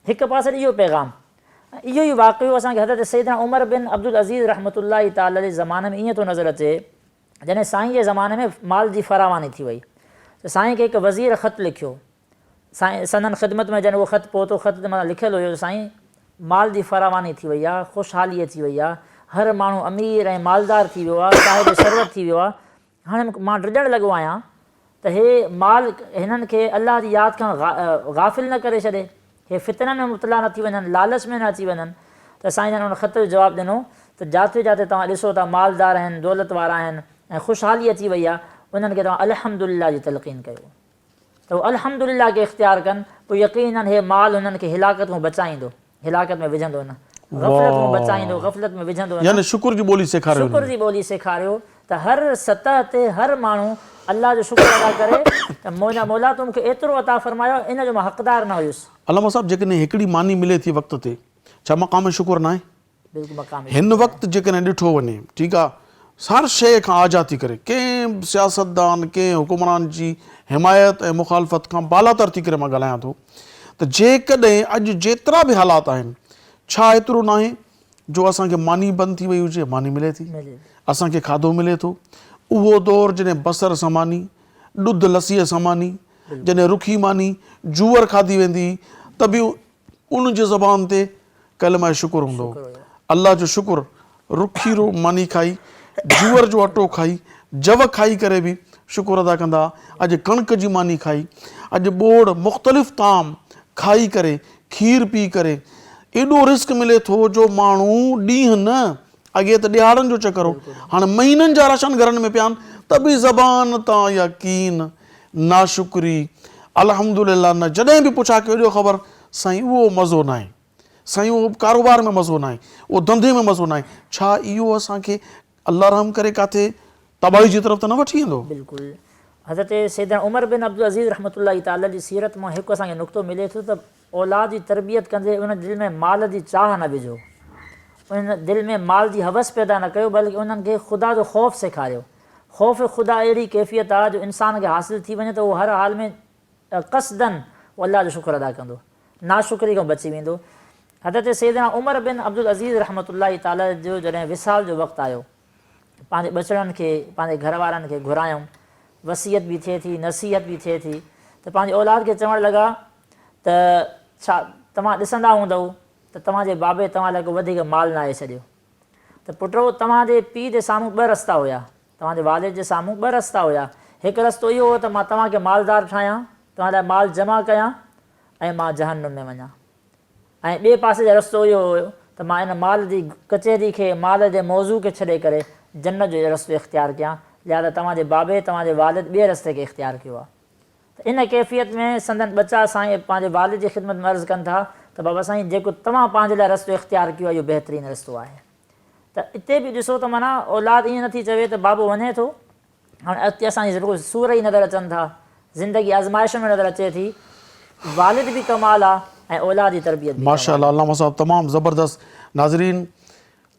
هڪ پاسي اهو پيغام ۽ اهو ئي واقعو اسان کي حضرت سيدنا عمر بن عبدالعزيز رحمة الله تعالٰي عليه جي زماني ۾ ائين ٿو نظر اچي جڏهن سائين جي زماني ۾ مال جي فراواني ٿي وئي ته سائين کي هڪ وزير خط لکيو سائين سندن خدمت ۾ جڏهن اهو خط پهتو خط تي مٿان لکيل هيو ته سائين مال جي فراواني ٿي وئي آهي خوشحالي اچي وئي آهي هر ماڻهو امير ۽ مالدار ٿي ويو آهي صاحب ثروت ٿي ويو آهي هاڻي مان ڊڄڻ لڳو آهيان ته هي مال هنن کي الله جي ياد کان غافل نه ڪري ڇڏي، هي فتنن ۾ مبتلا نه ٿي وڃن، لالچ ۾ نه اچي وڃن ته سائين جن ان خط جو جواب ڏنو ته جاٿي جاٿي توهان ڏسو ٿا مالدار آهن، دولت وارا آهن ۽ خوشحالي اچي وئي آهي، انهن کي توهان الحمدلله جي تلقين ڪيو. ته هو الحمدلله کي اختيار ڪن پوء يقيناً هي مال هنن کي هلاڪت کان بچائيندو، هلاڪت ۾ وجهندو نه، غفلت کان بچائيندو، غفلت ۾ وجهندو نه. يعني شڪر جي ٻولي سيکاريو شڪر جي ٻولي سيکاريو ته هر سطح تي هر ماڻهو الله جو شڪر ادا ڪري ته منهنجا مولا تو مون کي ايترو عطا فرمايو ان جو مان حقدار نه هيس. علامه صاحب جيڪڏهن هڪڙي ماني ملي ٿي وقت تي ڇا مقام شڪر ناهي؟ هن وقت جيڪڏهن ڏٺو وڃي ٺيڪ آ هر شيء کان آجا ٿي ڪري ڪنهن به سياستدان ڪنهن حڪمران جي حمايت ۽ مخالفت کان بالاتر ٿي ڪري مان ڳالهايان ٿو ته جيڪڏهن اڄ جيترا به حالات آهن ڇا ايترو ناهي جو اسان کي ماني بند ٿي وئي هجي ماني ملي ٿي اسان کي کاڌو ملي ٿو اهو دور جڏهن بصر سان ماني ڏڌ لسيء سان ماني جڏهن رکي ماني جوئر کاڌي ويندي هئي ته به ان جي زبان تي ڪلمه شڪر هوندو هو. الله جو شڪر رکي رو ماني کائي، جوئر جو اٽو کائي، جو کائي ڪري به شڪر ادا ڪندا ها. اڄ ڪڻڪ جي ماني کائي، اڄ ٻوڙ مختلف طعام کائي ڪري، کير پي ڪري ايڏو رزق ملي ٿو جو ماڻهو ڏينهن نه اڳي ته ڏهاڙن جو چڪر هو، هاڻ مهينن جا راشن گهرن ۾ پيا آهن ته به زبان تان اها ڪين، ناشڪري، الحمدلله نه جڏهن به پڇا ڪيو ڏيو خبر سائين اهو مزو ناهي، سائين اهو ڪاروبار ۾ مزو ناهي، اهو ڌنڌي ۾ مزو ناهي، ڇا اهو اسان کي الله رحم ڪري ڪاٿي تباهي جي طرف ته نه وٺي ويندو؟ بلڪل حضرت سيدنا عمر بن عبدالعزيز رحمة الله تعالٰي جي سيرت مان هڪ اسان کي نقطو ملي ٿو ته اولاد جي تربيت ڪندي انهن جي دل ۾ مال جي چاهه نه وجهو، انهن دل ۾ مال جي هوس پيدا نه ڪيو بلڪ انهن کي خدا جو خوف سيکاريو. خوف خدا اهڙي ڪيفيت آهي جو انسان کي حاصل ٿي وڃي ته اهو هر حال ۾ قصداً الله جو شڪر ادا ڪندو، ناشڪري کان بچي ويندو. حضرت سيدنا عمر بن عبدالعزيز رحمة الله تعالٰي جو جڏهن وصال جو وقت آيو، پنهنجي ٻچڙن کي، پنهنجي گهر وارن کي گهرايائون، وصيت به ٿئي ٿي، نصيحت به ٿئي ٿي ته پنهنجي اولاد کي چوڻ لڳا ته ڇا توهان ڏسندا هوندؤ ته توهان جي بابي توهان لاء ڪو وڌيڪ مال ناهي ڇڏيو ته پٽو توهان جي پيء جي سامهون ٻه رستا هيا، توهان جي والد جي سامهون ٻه رستا هيا، هڪ رستو اهو هو ته مان توهان کي مالدار ٺاهيان، توهان لاء مال جمع ڪيان ۽ مان جهنم ۾ وڃان ۽ ٻئي پاسي جو رستو اهو هيو ته مان ان مال جي ڪچهري کي، مال جي موضوع کي ڇڏي ڪري جنت جو رستو اختيار ڪيان، لهذا توهان جي بابي، توهان جي والد ٻئي رستي کي اختيار ڪيو آهي. ته ان ڪيفيت ۾ سندن ٻچا سائين پنهنجي والد جي خدمت ۾ عرض ڪن ٿا ته بابا سائين جيڪو توهان پنهنجي لاء رستو اختيار ڪيو آهي اهو بهترين رستو آهي ته اتي به ڏسو ته معنيٰ اولاد ائين نٿي چوي ته بابو وڃي ٿو هاڻي اڳتي اسان جي رڳو سور ئي نظر اچن ٿا زندگي آزمائشن ۾ نظر اچي ٿي والد به ڪمال آهي ۽ اولاد جي تربيت به ماشاء الله علامه صاحب تمام زبردست ناظرين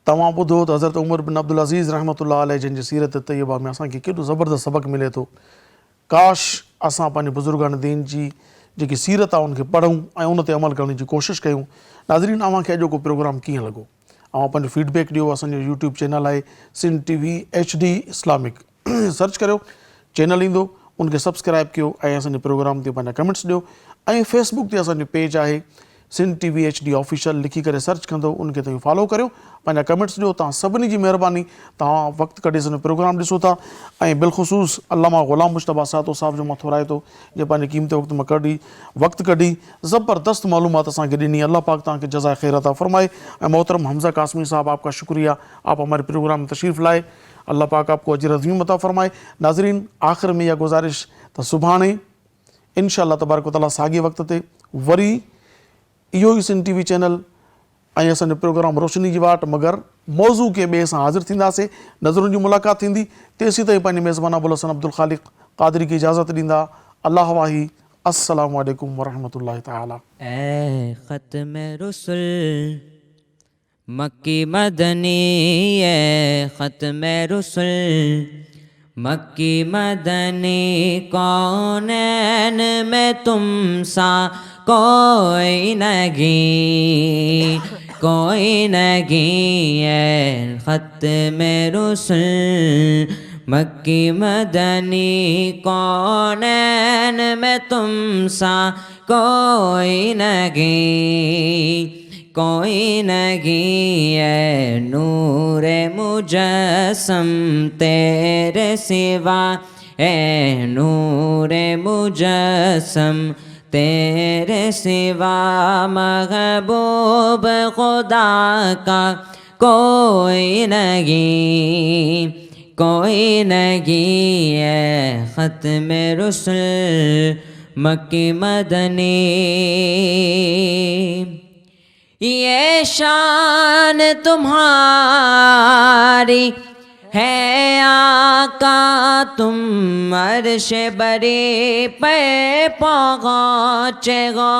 توهان ٻڌو ته حضرت عمر بن عبدالعزيز رحمة الله عليه جن جي سيرت طيبه ۾ اسان کي ڪيڏو زبردست سبق ملي ٿو ڪاش اسان پنهنجي بزرگان دين جي جيڪي سيرت آهي ان کي پڙهون ۽ ان تي عمل ڪرڻ جي ڪوشش ڪيون. ناظرين اوهان کي اڄوڪو پروگرام ڪيئن لڳو؟ اوهان پنهنجو فيڊ بيڪ ڏيو. اسان جو يوٽيوب چينل آهي Sindh T V H D Islamic search ڪريو چينل ايندو ان کي سبسڪرائب ڪيو ۽ اسان جي پروگرام تي پنهنجا ڪمينٽس ڏيو ۽ فيس بڪ تي اسان جو پيج آهي Sindh T V H D official لکي ڪري سرچ ڪندو ان کي توهين فالو ڪريو پنهنجا ڪمينٽس ڏيو توهان سڀني جي مهرباني توهان وقت ڪڍي اسان جو پروگرام ڏسو ٿا ۽ بالخصوص علامه غلام مجتبيٰ سهتو صاحب جو مان ٿورائتو جنهن پنهنجي قيمتي وقت مان ڪڍي وقت ڪڍي زبردست معلومات اسان کي ڏني الله پاڪ توهان کي جزائي خير عطا فرمائي ۽ محترم حمزه قاسمي صاحب آپ کا شڪريه آپ هماري پروگرام ۾ تشريف لائي الله پاڪ آپ کو اجر عظيم عطا فرمائي ناظرين آخر ۾ اها گذارش ته سڀاڻي انشاء الله تبارڪ وتعالي ساڳي وقت تي وري اهو ئي سنڌ ٽي وي چينل ۽ اسان جو پروگرام روشني جي واٽ مگر موضوع ڪنهن ٻئي سان حاضر ٿينداسي نظرن جي ملاقات ٿيندي تيسين تائين پنهنجي ميزبان ابوالحسن عبدالخالق قادري کي اجازت ڏيندا الله واهي السلام عليڪم ورحمة الله تعالي. اي ختم رسل مڪي مدني اي ختم رسل مڪي مدني ڪونين ۾ تم سا ڪوئي نهين ڪوئي نهين اي ختم رسل مڪي مدني ڪونين ۾ تم سا ڪوئي نهين ڪوئي نهين اي نور مجسم تيري سوا اي نور مجسم تيري سوا محبوب خدا کا ڪوئي نهين ڪوئي نهين اي ختم رسل مڪي مدني. ये शान तुम्हारी है आका तुम अर्श बरी पे पहुँचेगा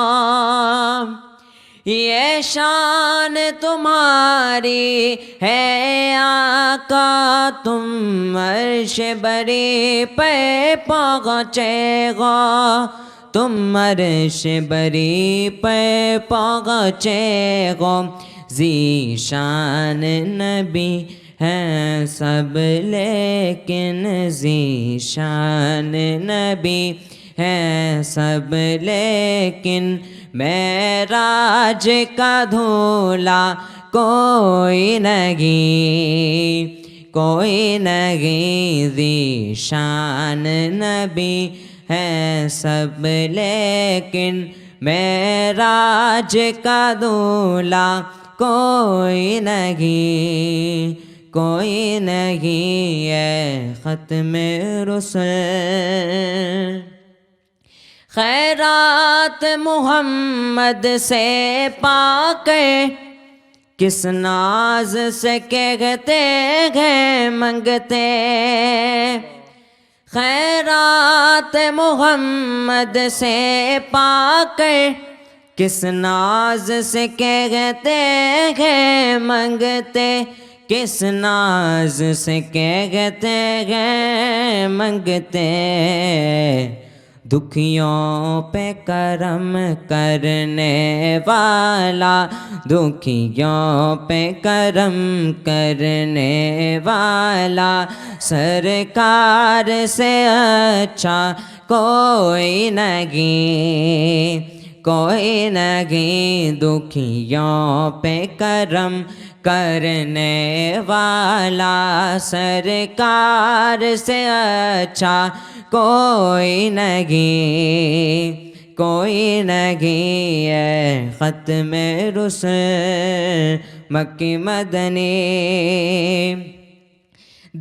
ये शान तुम्हारी है आका तुम अर्श बरी पे पहुँचेगा तुम अर्श बरी पे पहुँचेगा ज़ीशान नबी हैं सब लेकिन ज़ीशान नबी हैं सब लेकिन मेराज का धूला कोई नहीं कोई नहीं ज़ीशान नबी हैं सब लेकिन मेराज का दूल्हा कोई नहीं कोई नहीं है ख़त्म रसुल। खैरात मोहम्मद से पाके किस नाज से कहते हैं मंगते खैरात मोहम्मद से पाके किस नाज से कहते हैं मंगते किस नाज से कहते हैं मंगते दुखियों पे करम करने वाला दुखियों पे करम करने वाला सरकार से अच्छा कोई नहीं कोई नहीं दुखियों पे करम करने वाला सरकार से अच्छा कोई नहीं कोई नहीं है ख़त्म रसुल मक्की मदनी।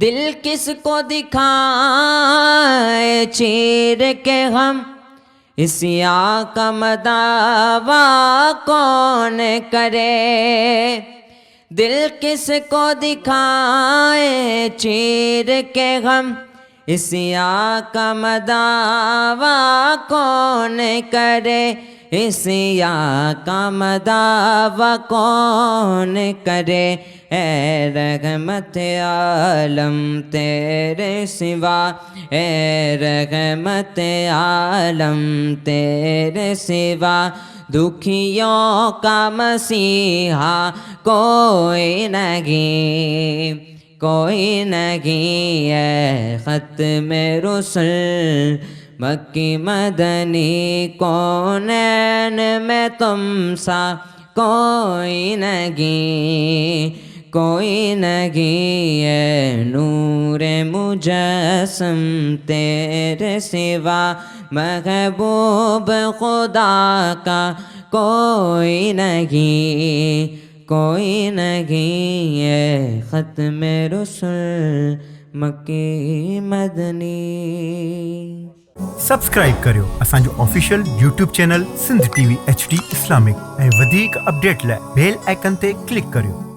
दिल किसको दिखाए चीर के हम इस का मदावा कौन करे दिल किसको दिखाए चीर के हम इस का मदावा कौन करे इस का मदावा कौन करे। ऐ रहमत आलम तेरे सिवा, ऐ रहमत आलम तेरे सिवा, दुखियों का मसीहा कोई नहीं, कोई नहीं। ऐ ख़त्म रसुल मक्की मदनी, कौनैन में तुम सा कोई नहीं, कोई नहीं। ऐ नूर मुजस्सम तेरे सिवा, महबूब खुदा का कोई नहीं, कोई नहीं। ऐ ख़त्म रसुल मक्की मदनी। सब्सक्राइब करियो असां जो official YouTube channel Sindh T V H D Islamic ऐं वधीक अपडेट लाइ बेल आइकन ते क्लिक करियो।